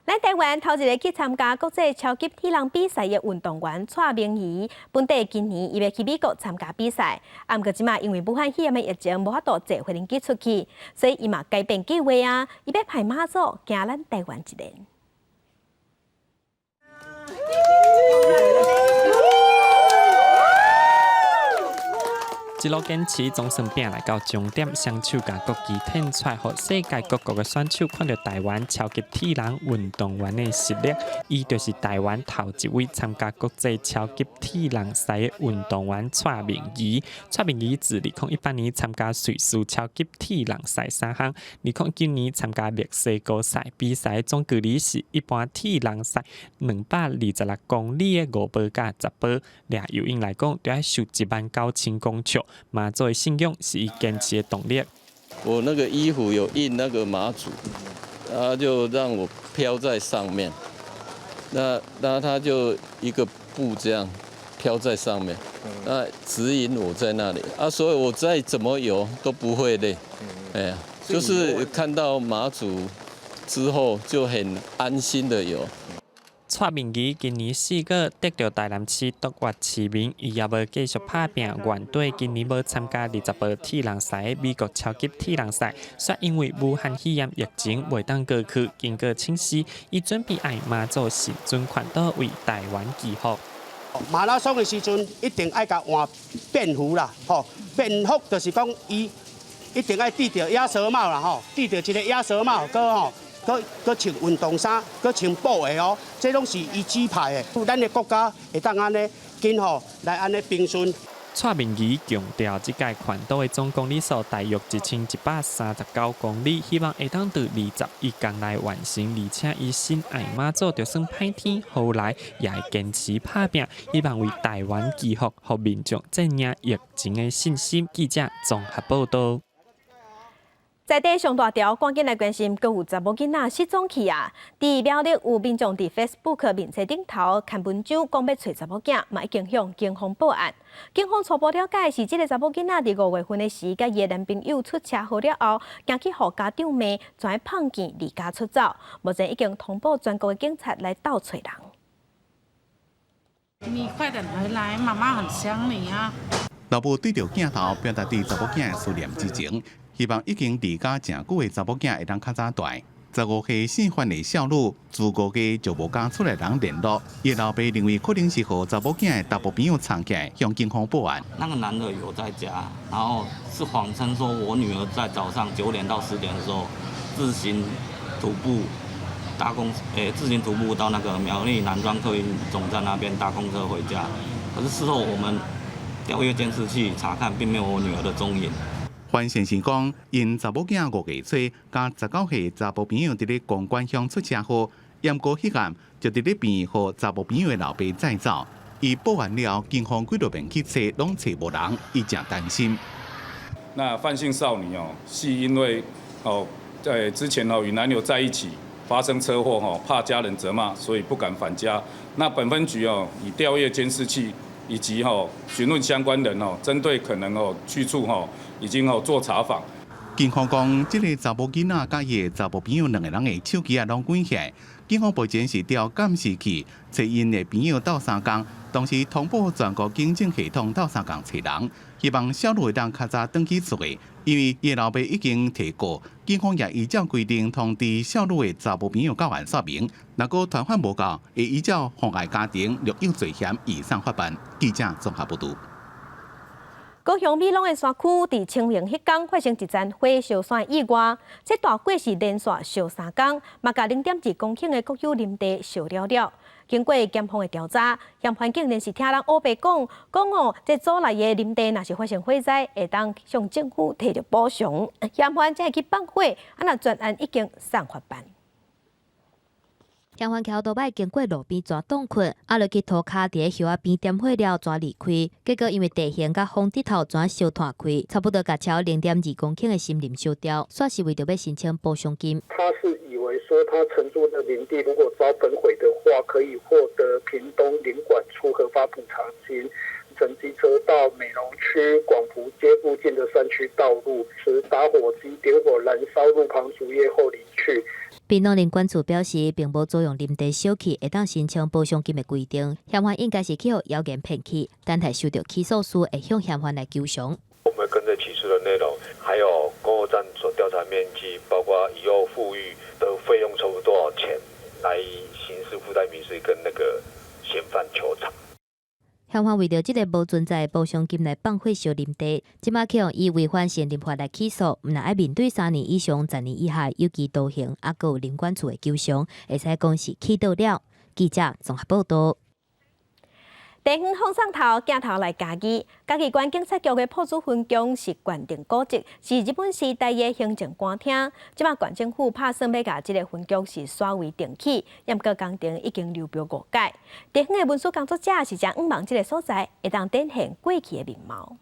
咱台灣頭一个去參加國際超級鐵人比賽的運動員蔡明儀，本底今年伊欲去美國參加比賽，啊，毋過這馬因為武漢肺炎的疫情，無法度坐飛機出去，所以伊嘛改變計劃啊，伊欲派媽祖行咱台灣一輪。一路堅持，總算拼來到終點，雙手共國旗展出來，予世界各國的選手看著台灣超級鐵人運動員的實力。伊就是台灣頭一位參加國際超級鐵人賽的運動員蔡明儀。蔡明儀自2018年參加瑞士超級鐵人賽三項，2019年參加墨西哥賽，比賽總距離是一般鐵人賽226公里的5步佮10步。掠游泳來講，著愛游19000公尺。媽祖的信仰是伊堅持的動力。我那個衣服有印那個媽祖，他就讓我飄在上面，那他就一個布這樣飄在上面，那指引我在那裡啊，所以我再怎麼游都不會累。哎呀，就是看到媽祖之後就很安心的游。蔡明儀今年4月得著台南市卓越市民，伊也無繼續拍拚，原底今年欲參加20號鐵人賽的美國超級鐵人賽，煞因為武漢肺炎疫情袂當過去，經過請示，伊準備愛媽祖神尊環島為台灣祈福。馬拉松的時陣一定愛共換便服啦，吼，便服就是講伊一定愛戴著鴨舌帽啦，吼，戴著一个鴨舌帽，閣吼。閣閣穿運動衫，閣穿布鞋哦，這攏是伊指派的。咱的國家會當按呢緊吼來按呢平順。蔡明儀強調，這屆環島的總公里數大約1139公里，希望會當佇21天內完成，而且伊深愛媽祖，就算歹天雨來，也會堅持拍拚，希望為台灣祈福，予民眾戰贏疫情的信心。記者綜合報道。在地上大條，趕緊來關心，閣有查某囡仔失蹤去啊！佇苗栗有民眾佇 Facebook 面冊頂頭刊文章，講欲揣查某囝，嘛已經向警方報案。警方初步了解是這个查某囡仔佇5月份的時，佮伊的男朋友出車禍了後，驚去予家長罵，全放棄離家出走。目前已經通報全國的警察來鬥揣人。你快點回來，媽媽很想你啊！老母對著鏡頭表達對查某囝的思念之情。希望已經離家誠久的查某囝會當較早轉來。15歲姓范的少女，自5月就無佮厝內人聯絡，伊老爸認為可能是予查某囝的查埔朋友藏起來，向警方報案。那個男的有在家，然後是謊稱說我女兒在早上9點到10點的時候自行徒步搭公，自行徒步到那個苗栗南莊客運總站那邊搭公車回家。可是事後我們調閱監視器查看，並沒有我女兒的蹤影。范先生講，𪜶查某囝5月初佮19歲查埔朋友佇咧公館鄉出車禍，毋過彼暗就佇咧病院予查埔朋友的老爸載走。伊報案了，警方幾落遍去揣，攏揣無人，伊誠擔心。那范姓少女哦，係因為哦，在之前哦與男友在一起發生車禍吼，怕家人責罵，所以不敢返家。那本分局哦，以調閱監視器以及吼詢問相關人哦，針對可能哦去處吼已經哦做查訪。警方講，這个查某囡仔佮伊的查埔朋友兩个人的手機仔攏關起來。警方目前是調監視器，揣𪜶的朋友鬥相共，同時通報全國警政系統鬥相共揣人，希望少女會當較早轉去厝的，因為伊老爸已經提告，警方也依照規定通知少女的查埔朋友到案說明，若閣傳喚無到，會依照妨礙家庭略有罪嫌移送法辦。記者綜合報導。高雄美濃的山區，佇清明彼工發生一場火燒山意外，這大火是連續燒3工，嘛共0.2公頃的國有林地燒了了。經過檢方的調查，嫌犯竟然是聽人烏白講，講哦，這組內的林地若是發生火災，會當向政府提著補償，嫌犯才會去放火，啊若全案已經送法辦。嫌犯騎歐多擺經過路邊蛇擋困，啊落去塗跤佇咧葉仔邊點火了，蛇離開。結果因為地形佮風直頭蛇燒湠開，差不多共超0.2公頃的森林燒掉，煞是為著欲申請補償金。他是以為說他承租的林地如果遭焚毀的話，可以獲得屏東林管處核發補償金。乘機車到美濃區廣福街附近的山區道路，持打火機點火燃燒路旁竹葉後離去。屏東林管處表示，並無租用林地燒去會當申請補償金的規定，嫌犯應該是去予謠言騙去，等待收到起訴書會向嫌犯來求償。我們跟着起訴的內容，還有工作站所調查面積，包括以後復育的費用抽多少錢，來刑事附帶民事跟那個嫌犯求償。嫌犯為著這个無存在的補償金來放火燒林地，這馬去予以違反森林法來起訴，毋但愛面對3年以上10年以下有期徒刑，猶閣有林管處的求償，會使講是氣到了。記者綜合報導。地方放送頭鏡頭來嘉義，嘉義縣警察局的朴子分局是縣定古蹟，是日本時代的行政官廳。這馬縣政府拍算欲共這个分局是徙位重起，毋過工程已經流標五擺。地方的文史工作者是誠向望這个所在會當展現過去的面貌。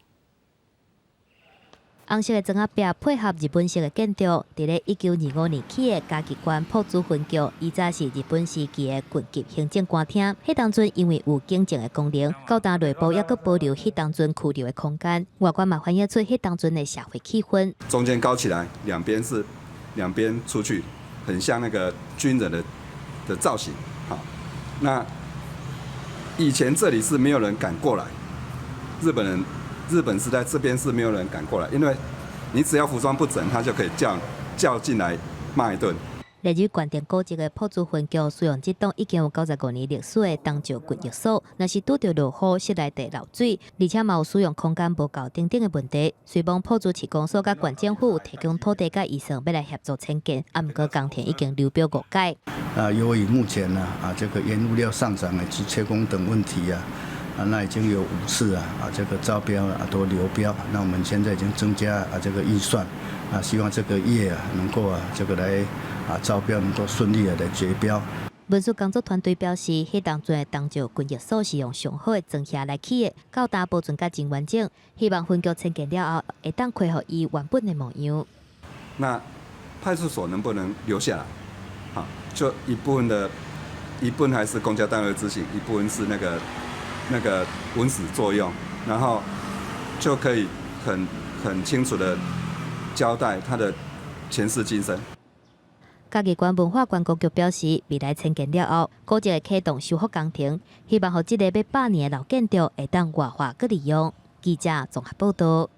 紅色的磚仔壁配合日本式的建築，佇咧1925年起的嘉義縣朴子分局，以早是日本時期的郡級行政官廳。彼當陣因為有警政的功能，到今內部猶閣保留彼當陣拘留的空間，外觀嘛反映出彼當陣的社會氣氛。中間高起來，兩邊是兩邊出去，很像那個軍人的造型。好，那以前這裡是沒有人敢過來，日本人。日本時代這邊是沒有人敢過來，因為你只要服裝不整，他就可以叫進來罵一頓。列入縣定古蹟的朴子分局，使用這棟已經有95年歷史的東石軍役所，若是拄著落雨，室內地漏水，而且嘛有使用空間無夠等等的問題。雖罔朴子市公所佮縣政府提供土地佮預算，欲來協助遷建，啊，毋過工程已經流標五擺。啊，由於目前呢，啊，這個原物料上漲以及缺工等問題啊。啊，那已經有5次啊，啊，這個招標啊都流標，那我們現在已經增加啊這個預算，啊，希望這個月啊能夠啊這個來啊招標能夠順利的來決標。文史工作團隊表示，彼當陣的東石軍役所是用上好的磚瓦來起的，到今保存甲真完整。希望分局遷建了後，會當恢復伊原本的模樣。那派出所能不能留下來？好，就一部分的，一部分還是公家單位執行，一部分是那個文史作用，然後就可以很清楚的交代他的前世今生。嘉義縣文化觀光局表示，未來遷建了後，古蹟會啟動修復工程，希望予這个欲100年的老建築會當活化閣利用。記者綜合報導。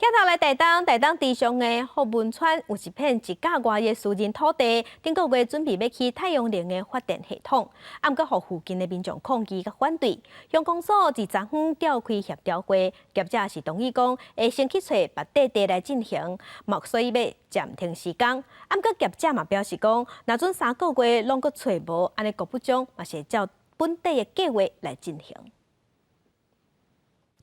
鏡頭來台東，台東池上的福文村有一片一甲外的私人土地，頂個月準備欲起太陽能的發電系統，毋過予附近的民眾抗議佮反對。鄉公所佇昨昏召開協調會，業者是同意講會先去揣別塊地來進行，嘛所以欲暫停施工。毋過業者嘛表示講，若準3個月攏閣揣無，按呢郭部長嘛是會照本底的計劃來進行。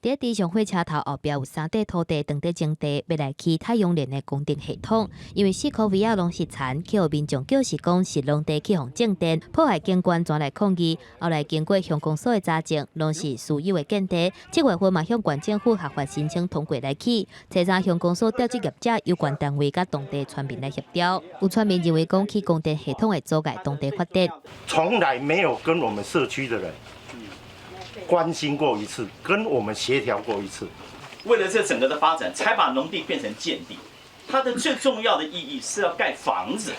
佇池上火車頭後壁有三塊土地，當佇徵地，欲來起太陽能的供電系統。因為四箍圍仔攏是田，去予民眾叫是講是農地去予種電，破壞景觀，轉來抗議。後來經過鄉公所的查證，攏是私有的建地。7月份嘛向縣政府核發申請通過來起。初三鄉公所調集業者、有關單位佮當地村民來協調。有村民認為講起供電系統會阻礙當地發展。從來沒有跟我們社區的人關心過一次，跟我們協調過一次。為了這整個的發展，才把農地變成建地。它的最重要的意義是要蓋房子，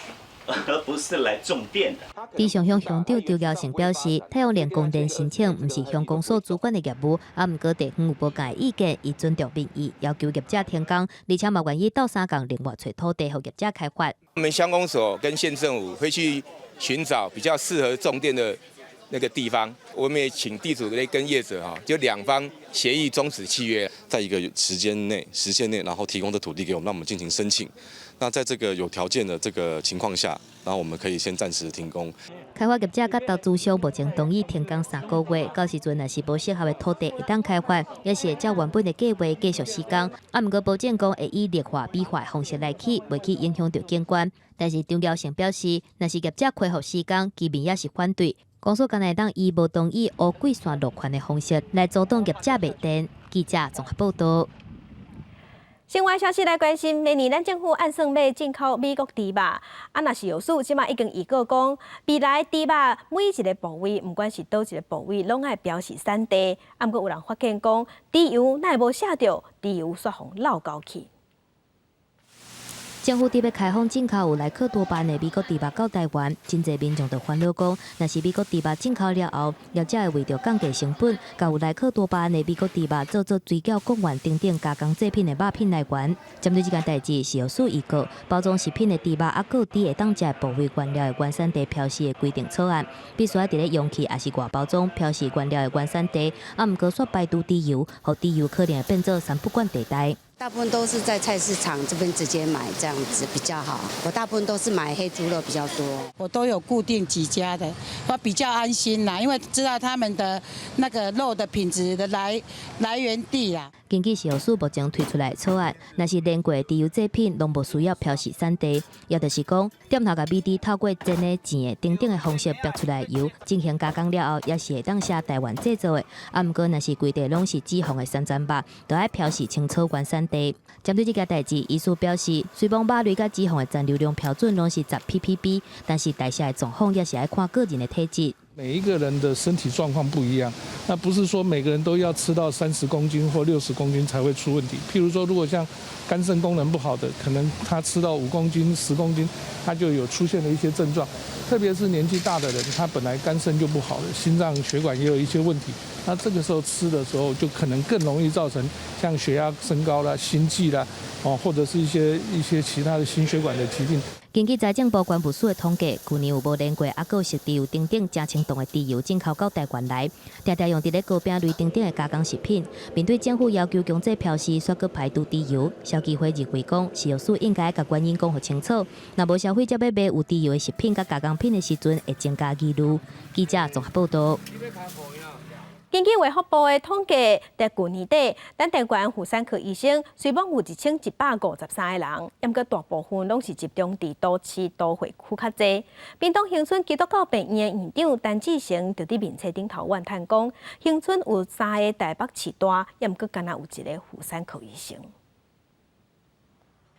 而不是來種電的。池上鄉鄉長周耀成表示，太陽能供電申請毋是鄉公所主管的業務，毋過地方有無仝意見，伊尊重民意，要求業者停工，而且嘛願意鬥相共另外揣土地予業者開發。我們鄉公所跟縣政府會去尋找比較適合種電的那個地方，我們也請地主跟業者哈，就兩方協議終止契約，在一個時間內、時限內，然後提供的土地給我們，讓我們進行申請。那在這個有條件的這個情況下，然後我們可以先暫時停工。開發業者佮投資商目前同意停工3個月，到時陣若是無適合的土地會當開發，也是會照原本的計劃繼續施工。毋過保證講會以綠化美化的方式來起，袂去影響著景觀。但是張耀成表示，若是業者恢復施工，居民也是反對。公所敢若會當以無同意烏桂線落權的方式來阻擋業者賣電。記者綜合報道。新聞消息來關心，明年咱政府按算欲進口美國豬肉，若食藥署這馬已經預告講，未來豬肉每一个部位，毋管是佗一个部位，攏愛標示產地。毋過有人發現講，豬油哪會無寫著，豬油煞予漏勾去。政府佇欲開放進口有萊克多巴胺的美國豬肉到台灣，真濟民眾就煩惱講，若是美國豬肉進口了後，業者會為著降低成本，共有萊克多巴胺的美國豬肉做做水餃、貢丸等等加工製品的肉品來源。針對這件代誌，食藥署預告，包裝食品的豬肉猶閣有豬會當食的部位原料的原產地標示的規定草案，必須愛佇咧容器抑是外包裝標示原料的原產地，毋過煞排除豬油，予豬油可能會變做三不管地帶。大部分都是在菜市場這邊直接買，這樣子比較好。我大部分都是買黑豬肉比較多。我都有固定幾家的，我比較安心啦，因為知道他們的那個肉的品質的來源地啦。根據食藥署目前推出來的草案，若是連過豬油製品攏無需要標示產地，也就是講，店頭共米豬透過煎的、煎的等等的方式逼出來的油進行加工了後，也是會當寫台灣製造的。毋過若是規塊攏是脂肪的三層肉，就愛標示清楚原產地。針對這件代誌，醫師表示，雖罔肉類佮脂肪的殘留量標準攏是10 ppb，但是代謝的狀況也是愛看個人的體質。每一個人的身體狀況不一樣，那不是說每個人都要吃到30公斤或60公斤才會出問題。譬如說，如果像肝腎功能不好的，可能他吃到5公斤、10公斤，他就有出現了一些症狀。特別是年紀大的人，他本來肝腎就不好了，心臟血管也有一些問題，那這個時候吃的時候，就可能更容易造成像血壓升高啦、心悸啦，哦，或者是一些其他的心血管的疾病。根據財政部關務署的統計，去年有無連過猶閣有食豬油等等誠生動的豬油進口到台灣來，定定用佇咧糕餅類等等的加工食品。面對政府要求強制標示，煞閣排除豬油，消基會認為講，食藥署應該共原因講予清楚。若無消費者欲買有豬油的食品佮加工品的時陣，會增加疑慮。記者綜合報道。根據衛福部的統計，佇舊年底，咱台灣婦產科醫生雖罔有1153個人，毋過大部分攏是集中佇都市都會區較濟。屏東恆春基督教病院的院長陳志成就佇面冊頂頭怨嘆講，恆春有三个台北市大，毋過干焦有一個婦產科醫生。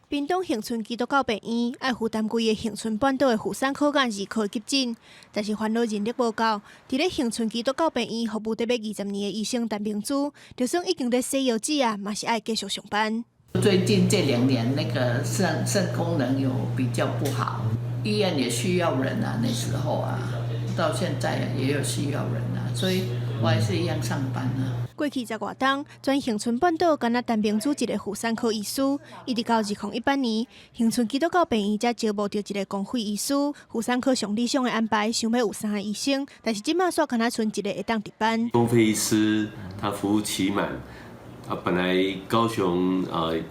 屏東恆春基督教病院愛負擔規个恆春半島的婦產科佮兒科急診，但是煩惱人力無夠。佇咧恆春基督教病院服務得欲20年的醫生陳明珠，就算已經咧洗腰子啊，嘛是愛繼續上班。最近這2年，那個腎功能有比較不好，醫院也需要人啊，那時候啊，到現在也有需要人啊，所以我還是一樣上班啊。過去十外冬，全恆春半島干焦陳明珠一個婦產科醫師，一直到2018年，恆春基督教病院才招募著一個公費醫師。婦產科上理想的安排，想欲有三個醫生，但是這馬煞干焦賰一個會當值班。公費醫師他服務期滿，啊，本來高雄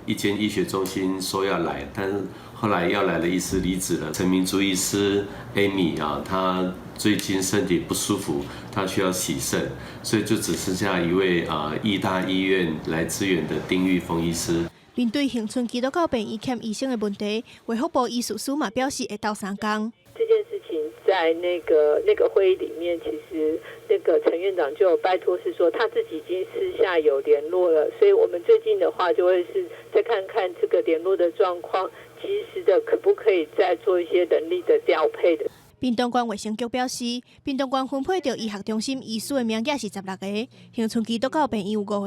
一間醫學中心說要來，但是後來要來的醫師離職了。陳明珠醫師 Amy 啊，她最近身體不舒服，她需要洗腎，所以就只剩下一位啊義大醫院來支援的丁玉峰醫師。面對恆春基督教病院欠醫生的問題，衛福部醫事司嘛表示會鬥相共。這件事情在那個會議裡面，其實那個陳院長就有拜託，是說他自己已經私下有聯絡了，所以我們最近的話就會是再看看這個聯絡的狀況，及時的可不可以再做一些人力的調配的。屏東縣衛生局表示，屏東縣分配著醫學中心醫師的名額是16个，恆春基督教病院有五个。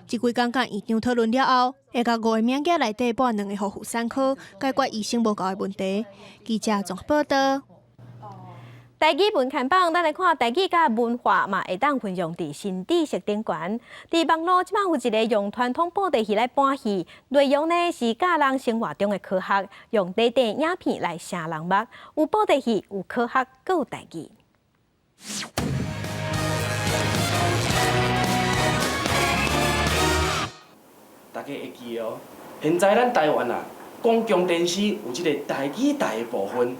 這幾工佮院長討論了後，會共五个名額內底撥兩个予婦產科，解決醫生無夠的問題。記者綜合報道。台語文看榜，咱來看台語佮文化嘛，會當運用佇新知識頂懸。佇網路這擺有一个用傳統布袋戲來扮戲，內容呢是教人生活中的科學，用短短影片來聲人目。有布袋戲，有科學，閣有台語。大家會記得哦，現在咱台灣啊，公共電視有這个台語台的部分。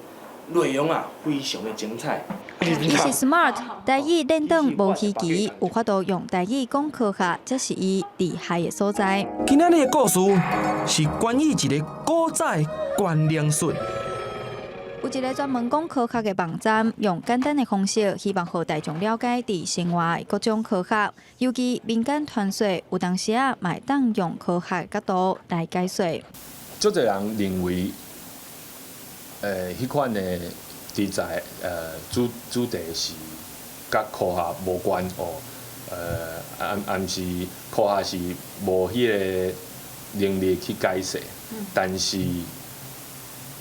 內容啊，非常的精彩。伊是 Smart 台語練轉無稀奇，有法度用台語講科學，這是伊厲害的所在。今仔日的故事是關於一个古早的觀靈術。有一个專門講科學的網站，用簡單的方式，希望予大眾了解佇生活的各種科學，尤其民間傳說，有當時啊，嘛會當用科學角度來解說。足濟人認為。彼款的題材，主題是佮科學無關哦，抑毋是科學是無彼个能力去解釋，但是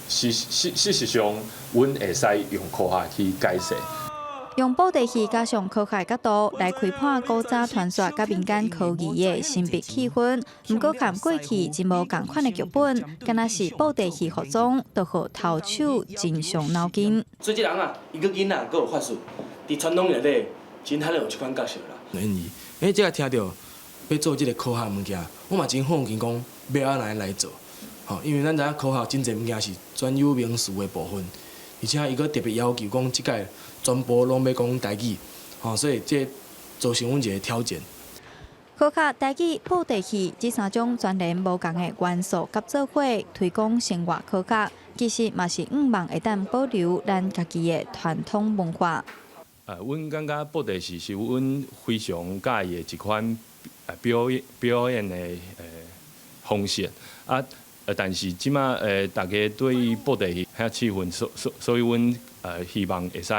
事實上，阮會使用科學去解釋。用布袋戲加上科學角度來開破古早傳說佮民間科技的神秘氣氛，毋過和過去真無仝款的劇本，敢若是布袋戲服裝，都予投手真傷腦筋。所以這人啊，伊閣囡仔閣有法術，佇傳統內底真罕有這款角色啦。因為，欸，這个聽著欲做這个科學物件，我嘛真好奇講欲按怎來做，吼，因為咱知影科學真濟物件是專有名詞的部分，而且伊閣特別要求講這屆全部攏欲講台語，吼，所以這造成阮一个挑戰。科學、台語、布袋戲這三種全然無仝的元素合做伙，推廣生活科學，其實嘛是向望會當保留咱家己的傳統文化。阮感覺布袋戲是阮非常佮意的一款表演的方式啊。但是這馬大家對布袋戲遐氣氛，所以阮希望會使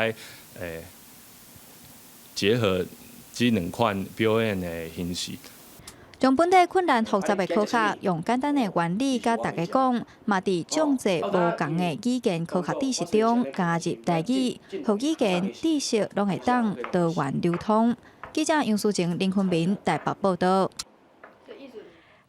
結合這兩款表演的形式。將本地困難複雜的科學，用簡單的原理佮大家講，嘛佇眾濟無仝的語言科學知識中加入台語，予語言知識攏會當多元流通。記者楊淑靜、林坤明台北報導。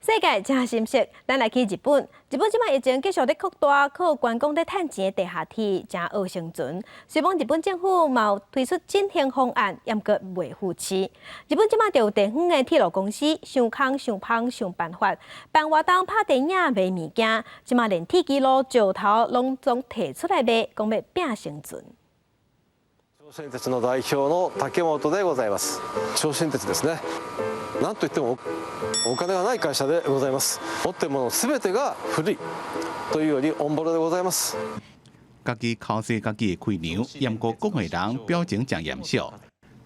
世界真心適，咱來去日本。日本這擺疫情繼續咧擴大，靠觀光咧趁錢的地下鐵誠惡生存。雖罔日本政府嘛有推出振興方案，猶閣袂赴市。日本這擺就有地方的鐵路公司，想空想芳想辦法，辦活動拍電影賣物件，這擺連鐵支路石頭攏總提出來賣，講欲拚生存。銚子電鉄の代表の竹本でございます。銚子電鉄ですね。なんといってもお金がない会社でございます。持っているものすべてが古いというよりオンボロでございます。家己剾洗家己的氣量，毋過講的人表情誠嚴肅。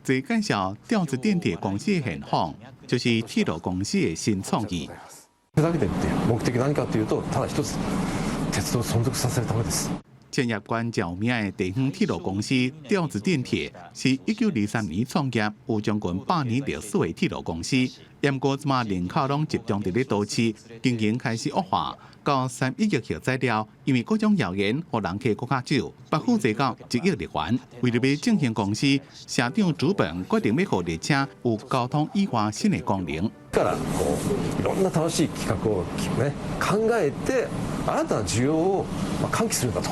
這介紹吊子電鐵公司的現況，就是鐵路公司的新創意。ふざけてるっていう目的何かというと、ただ一つ、鉄道を存続させるためです。千葉縣著有名的地方鐵路公司吊子電鐵，是1923年創業，有將近100年歷史的鐵路公司。毋過這馬人口攏集中佇咧都市，經營開始惡化。到3·11核災了，因為各種謠言，予人客閣較少，北負債到1億日元。為著欲振興公司，社長竹本決定欲予列車有交通以外新的功能。からこういろんな楽しい企畫をね考えて新たな需要を喚起するんだと。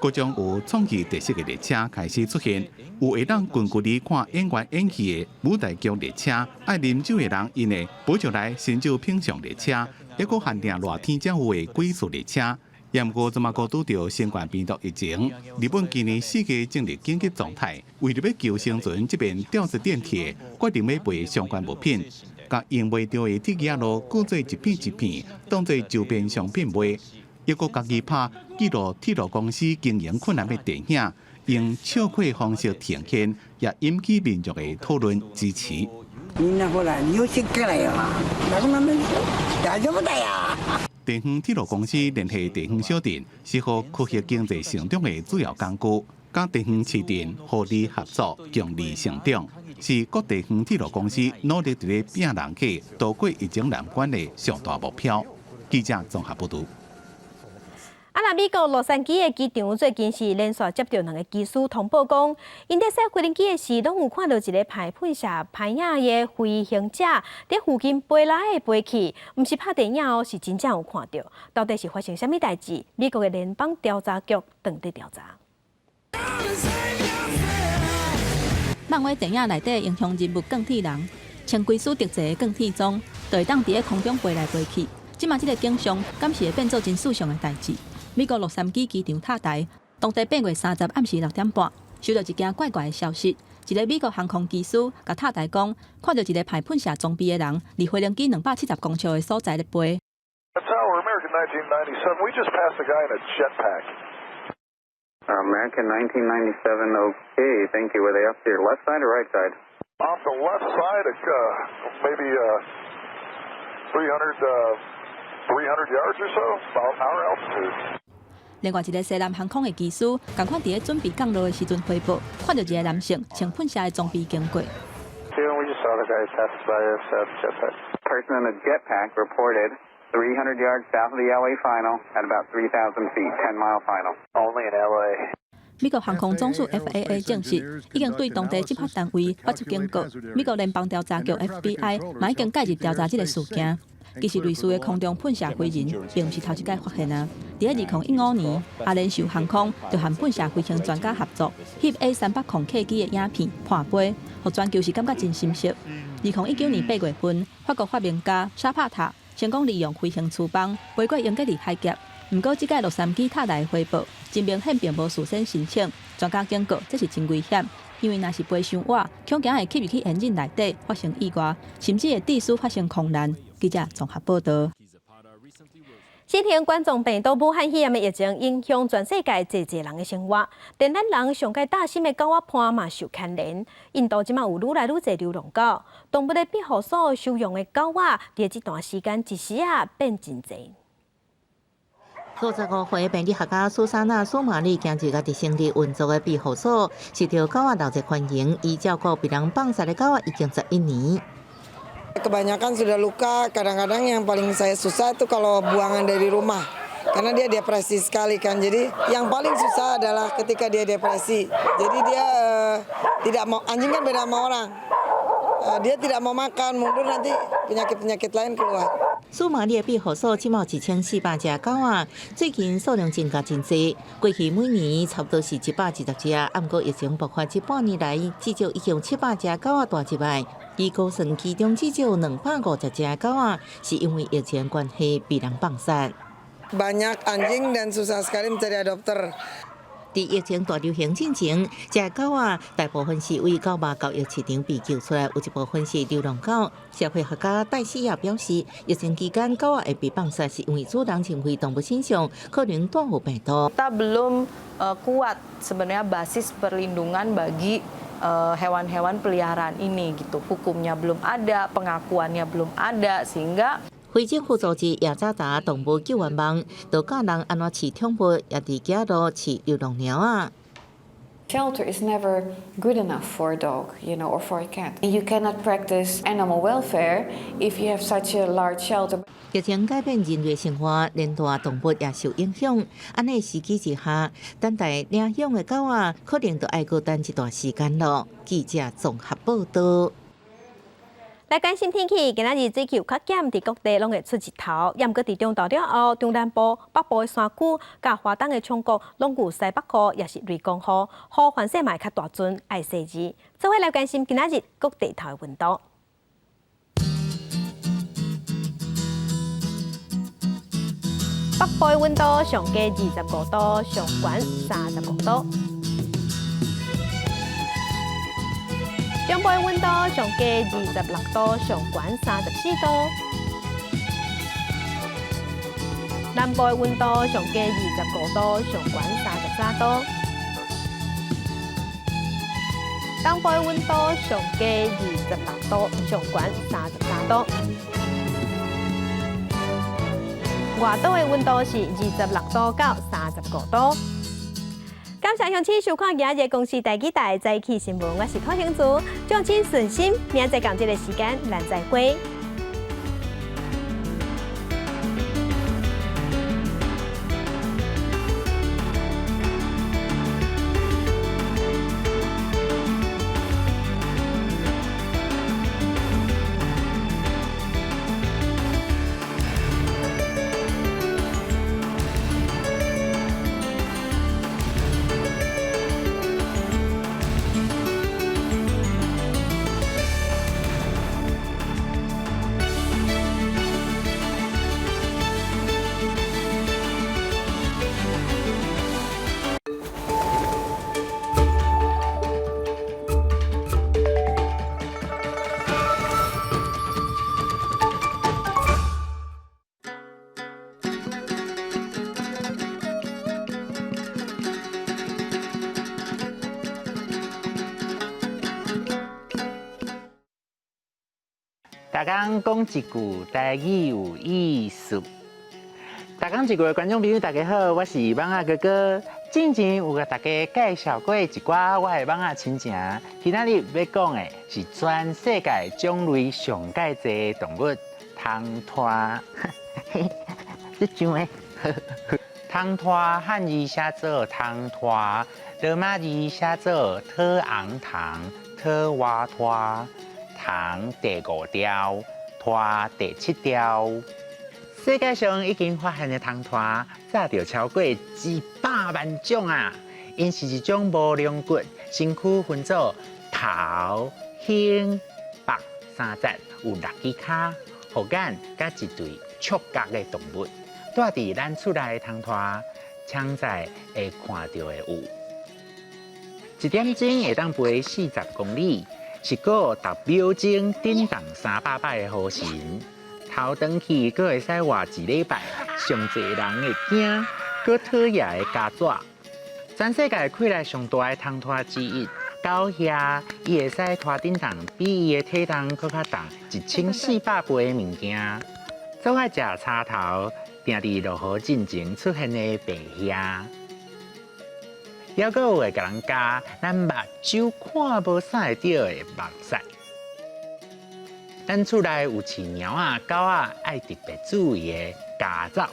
各種有創意特色的列車開始出現，有會當近距離看演員演戲的舞台劇列車，愛啉酒的人𪜶會補上來新酒品嚐列車，抑閣限定熱天才有的鬼宿列車。毋過這馬閣拄著新冠病毒疫情，日本今年4月進入緊急狀態，為著欲求生存，這邊吊着電鐵，決定欲賣相關物品，共用袂著的鐵枝仔路，割做一片一片，當做周邊商品賣。抑閣家己拍記錄鐵路公司經營困難的電影，用笑話方式呈現，也引起民眾的討論支持。みんなほら日本食からよ。なくなる大丈夫だよ。地方鐵路公司聯繫地方小鎮，是予區域經濟成長的主要工具。佮地方市鎮互利合作，共利成長，是各地方鐵路公司努力佇咧摒人客、渡過疫情難關的上大目標。記者綜合報導。啊！那美國洛杉磯的機場最近是連續接著兩个機師通報講，𪜶佇駛飛行機的時，攏有看著一个排噴射歹影的飛行者佇附近飛來飛去，毋是拍電影哦，是真正有看著。到底是發生啥物代誌？美國的聯邦調查局正佇調查。漫威電影內底英雄人物鋼鐵人，穿規束特製的鋼鐵裝，就會當佇咧空中飛來飛去。這馬這个景象，敢是會變做真事實的代誌？美國洛杉磯機場塔台，當地8月30暗時6點半，收到一件怪怪的消息。一个美國航空機師共塔台講，看著一个排噴射裝備的人，離飛行機270公尺的所在咧飛。 Tower American 1997, we just passed a guy in a jetpack. American 1997, okay, thank you. Were they off to your left side or right side? Off the left side, maybe 300 yards or so, about our altitude. 另外一个西南航空的機師，仝款佇咧準備降落的時陣回報，看著一个男性穿噴射的裝備經過。 We just saw the guy pass by us, jetpack. Person in a jetpack reported 300 yards south of the LA final at about 3,000 feet, 10 mile final. Only in LA. 美國航空總署 FAA 證實，已經對當地執法單位發出警告。美國聯邦調查局 FBI 嘛已經介入調查這个事件。其實類似的空中噴射飛人，並毋是頭一擺發現啊！佇咧2015年，阿聯酋航空就和噴射飛行專家合作，翕 A380客機的影片破飛，予全球是感覺真心適。2019年8月份，法國發明家沙帕塔成功利用飛行廚房飛過英吉利海峽。毋過，這擺洛杉磯塔台回報，真明顯並無事先申請。專家警告，這是真危險，因為若是飛傷倚，恐驚會吸入去引擎內底發生意外，甚至會致使發生空難。記者綜合報導。新型冠狀病毒武漢肺炎的疫情影響全世界濟濟人的生活，連咱人上蓋擔心的狗仔伴嘛受牽連。印度這馬有愈來愈濟流浪狗，動物的庇護所收容的狗仔，佇這段時間一時仔變真濟。25歲病理學家蘇珊娜·蘇瑪麗今日家己成立運作的庇護所，受著狗仔熱烈歡迎。伊照顧被人放殺的狗仔已經11年。 Kebanyakan sudah luka, kadang-kadang yang paling saya susah itu kalau buangan dari rumah. Karena dia depresi sekali kan. Jadi yang paling susah adalah ketika dia depresi. Jadi dia tidak mau, anjing kan beda sama orang. Dia tidak mau makan, mundur, nanti penyakit-penyakit lain keluar. 蘇馬利的庇護所這馬1400隻狗仔，最近數量增加真濟。過去每年差不多是120隻，毋過疫情爆發這半年來，至少已經有700隻狗仔帶入來。伊估算其中至少250隻狗仔是因為疫情關係被人放殺。 Banyak anjing dan susah sekali mencari adopter. 佇疫情大流行進前，這狗仔大部分是為狗肉交易市場被救出來，有一部分是流浪狗。社會學家戴西亞表示，疫情期間狗仔會被放殺，是因為主人認為動物身上可能帶有病毒。 Kita belum kuat sebenarnya basis perlindungan bagi hewan-hewan peliharaan ini gitu. Hukumnya belum ada, pengakuannya belum ada, sehingga 非政府組織雅扎達動物救援網，就教人按怎飼寵物，也佇街路飼流浪貓仔。Shelter is never good enough for a dog or for a cat. You cannot practice animal welfare if you have such a large shelter. 疫情改變人類生活，連大動物也受影響。按呢時機之下，等待領養的狗仔，可能就愛閣等一段時間囉。記者綜合報道。來關心天氣，今仔日水氣有較減，佇各地攏會出日頭。猶毋過佇中晝了後，中南部、北部的山區、佮華東的衝谷，攏有西北雨，抑是雷公雨，雨凡勢嘛會較大陣，愛細膩。做伙來關心今仔日各地頭的溫度。北部的溫度上低25度，上懸35度。中部的溫度上低26度，上懸34度。南部的溫度上低25度，上懸33度。東部的溫度上低26度，上懸33度。外島的溫度是26度到35度。感謝鄉親收看今日公視台語台早起新聞，我是柯興祖，祝親順心，明仔載仝這个時間，咱再會。逐工講一句台語有意思。逐工一句的觀眾朋友，大家好，我是蠓仔哥哥。之前有共大家介紹過一寡我的蠓仔親情，今仔日欲講的是全世界種類上蓋濟的動物——蟲豸。這種的，蟲豸漢字寫做蟲豸，羅馬字寫做特昂糖、特瓦拖。蟲第五條，豸第七條。世界上已經發現的蟲豸，早就超過100萬種啊！𪜶是一種無龍骨、身軀分做頭、胸、腹三節，有六支跤、護眼佮一對觸角的動物。住佇咱厝內的蟲豸，常在會看著的有，一點鐘會當飛40公里。是閣10秒鐘振動300擺的雨神，頭轉去閣會使活一禮拜。上濟人會驚，閣討厭的虼蚻。全世界氣力上大的蟲豸之一，狗蟻，伊會使拖振動比伊的體重閣較重1400倍的物件。總愛食柴頭，定佇落雨進前出現的白蟻。猶閣有會共人咬，咱目睭看無啥會著的目屎。咱厝內有飼貓仔、狗仔，愛特別注意的家走。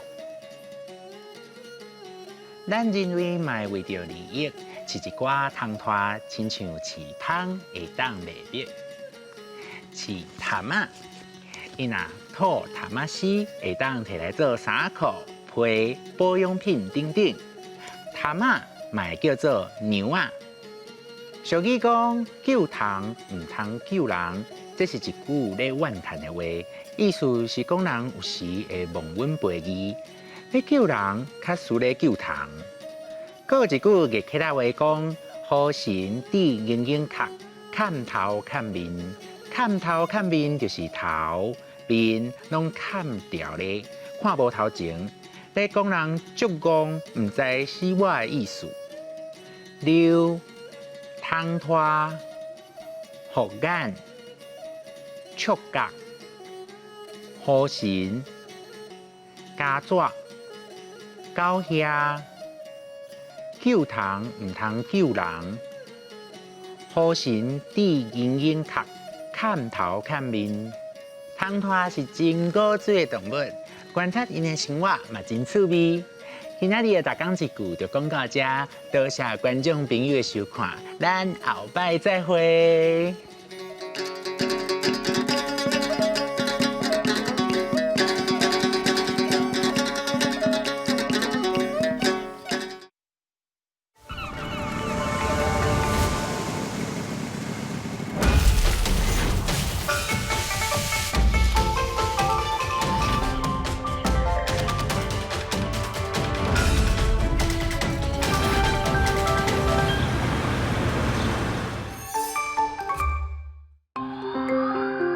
咱認為嘛會為著利益，飼一寡蟲豸，親像飼蜂會當袂滅。飼蚶仔，伊若吐蚶仔絲，會當提來做衫褲、被、保養品等等。蚶仔嘛會叫做娘仔。俗語講救蟲毋通救人，這是一句咧怨嘆的話，意思是講人有時會忘恩背義，欲救人較輸咧救蟲。閣有一句月客仔話講：雨神致英英殼，砍頭砍面，砍頭砍面就是頭面攏砍掉咧，看無頭前。咧講人足戇，毋知死活的意思。溜、蟲豸、護眼、觸角、雨神、虼蚻、狗蟻、救蟲毋通救人。雨神致金英殼，砍頭砍面。蟲豸是真古錐的動物，觀察𪜶的生活嘛真趣味。今仔日的逐工一句就講到遮，多謝觀眾朋友的收看，咱後擺再會。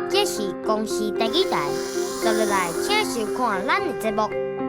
這是公視第二台，接落來請收看咱的節目。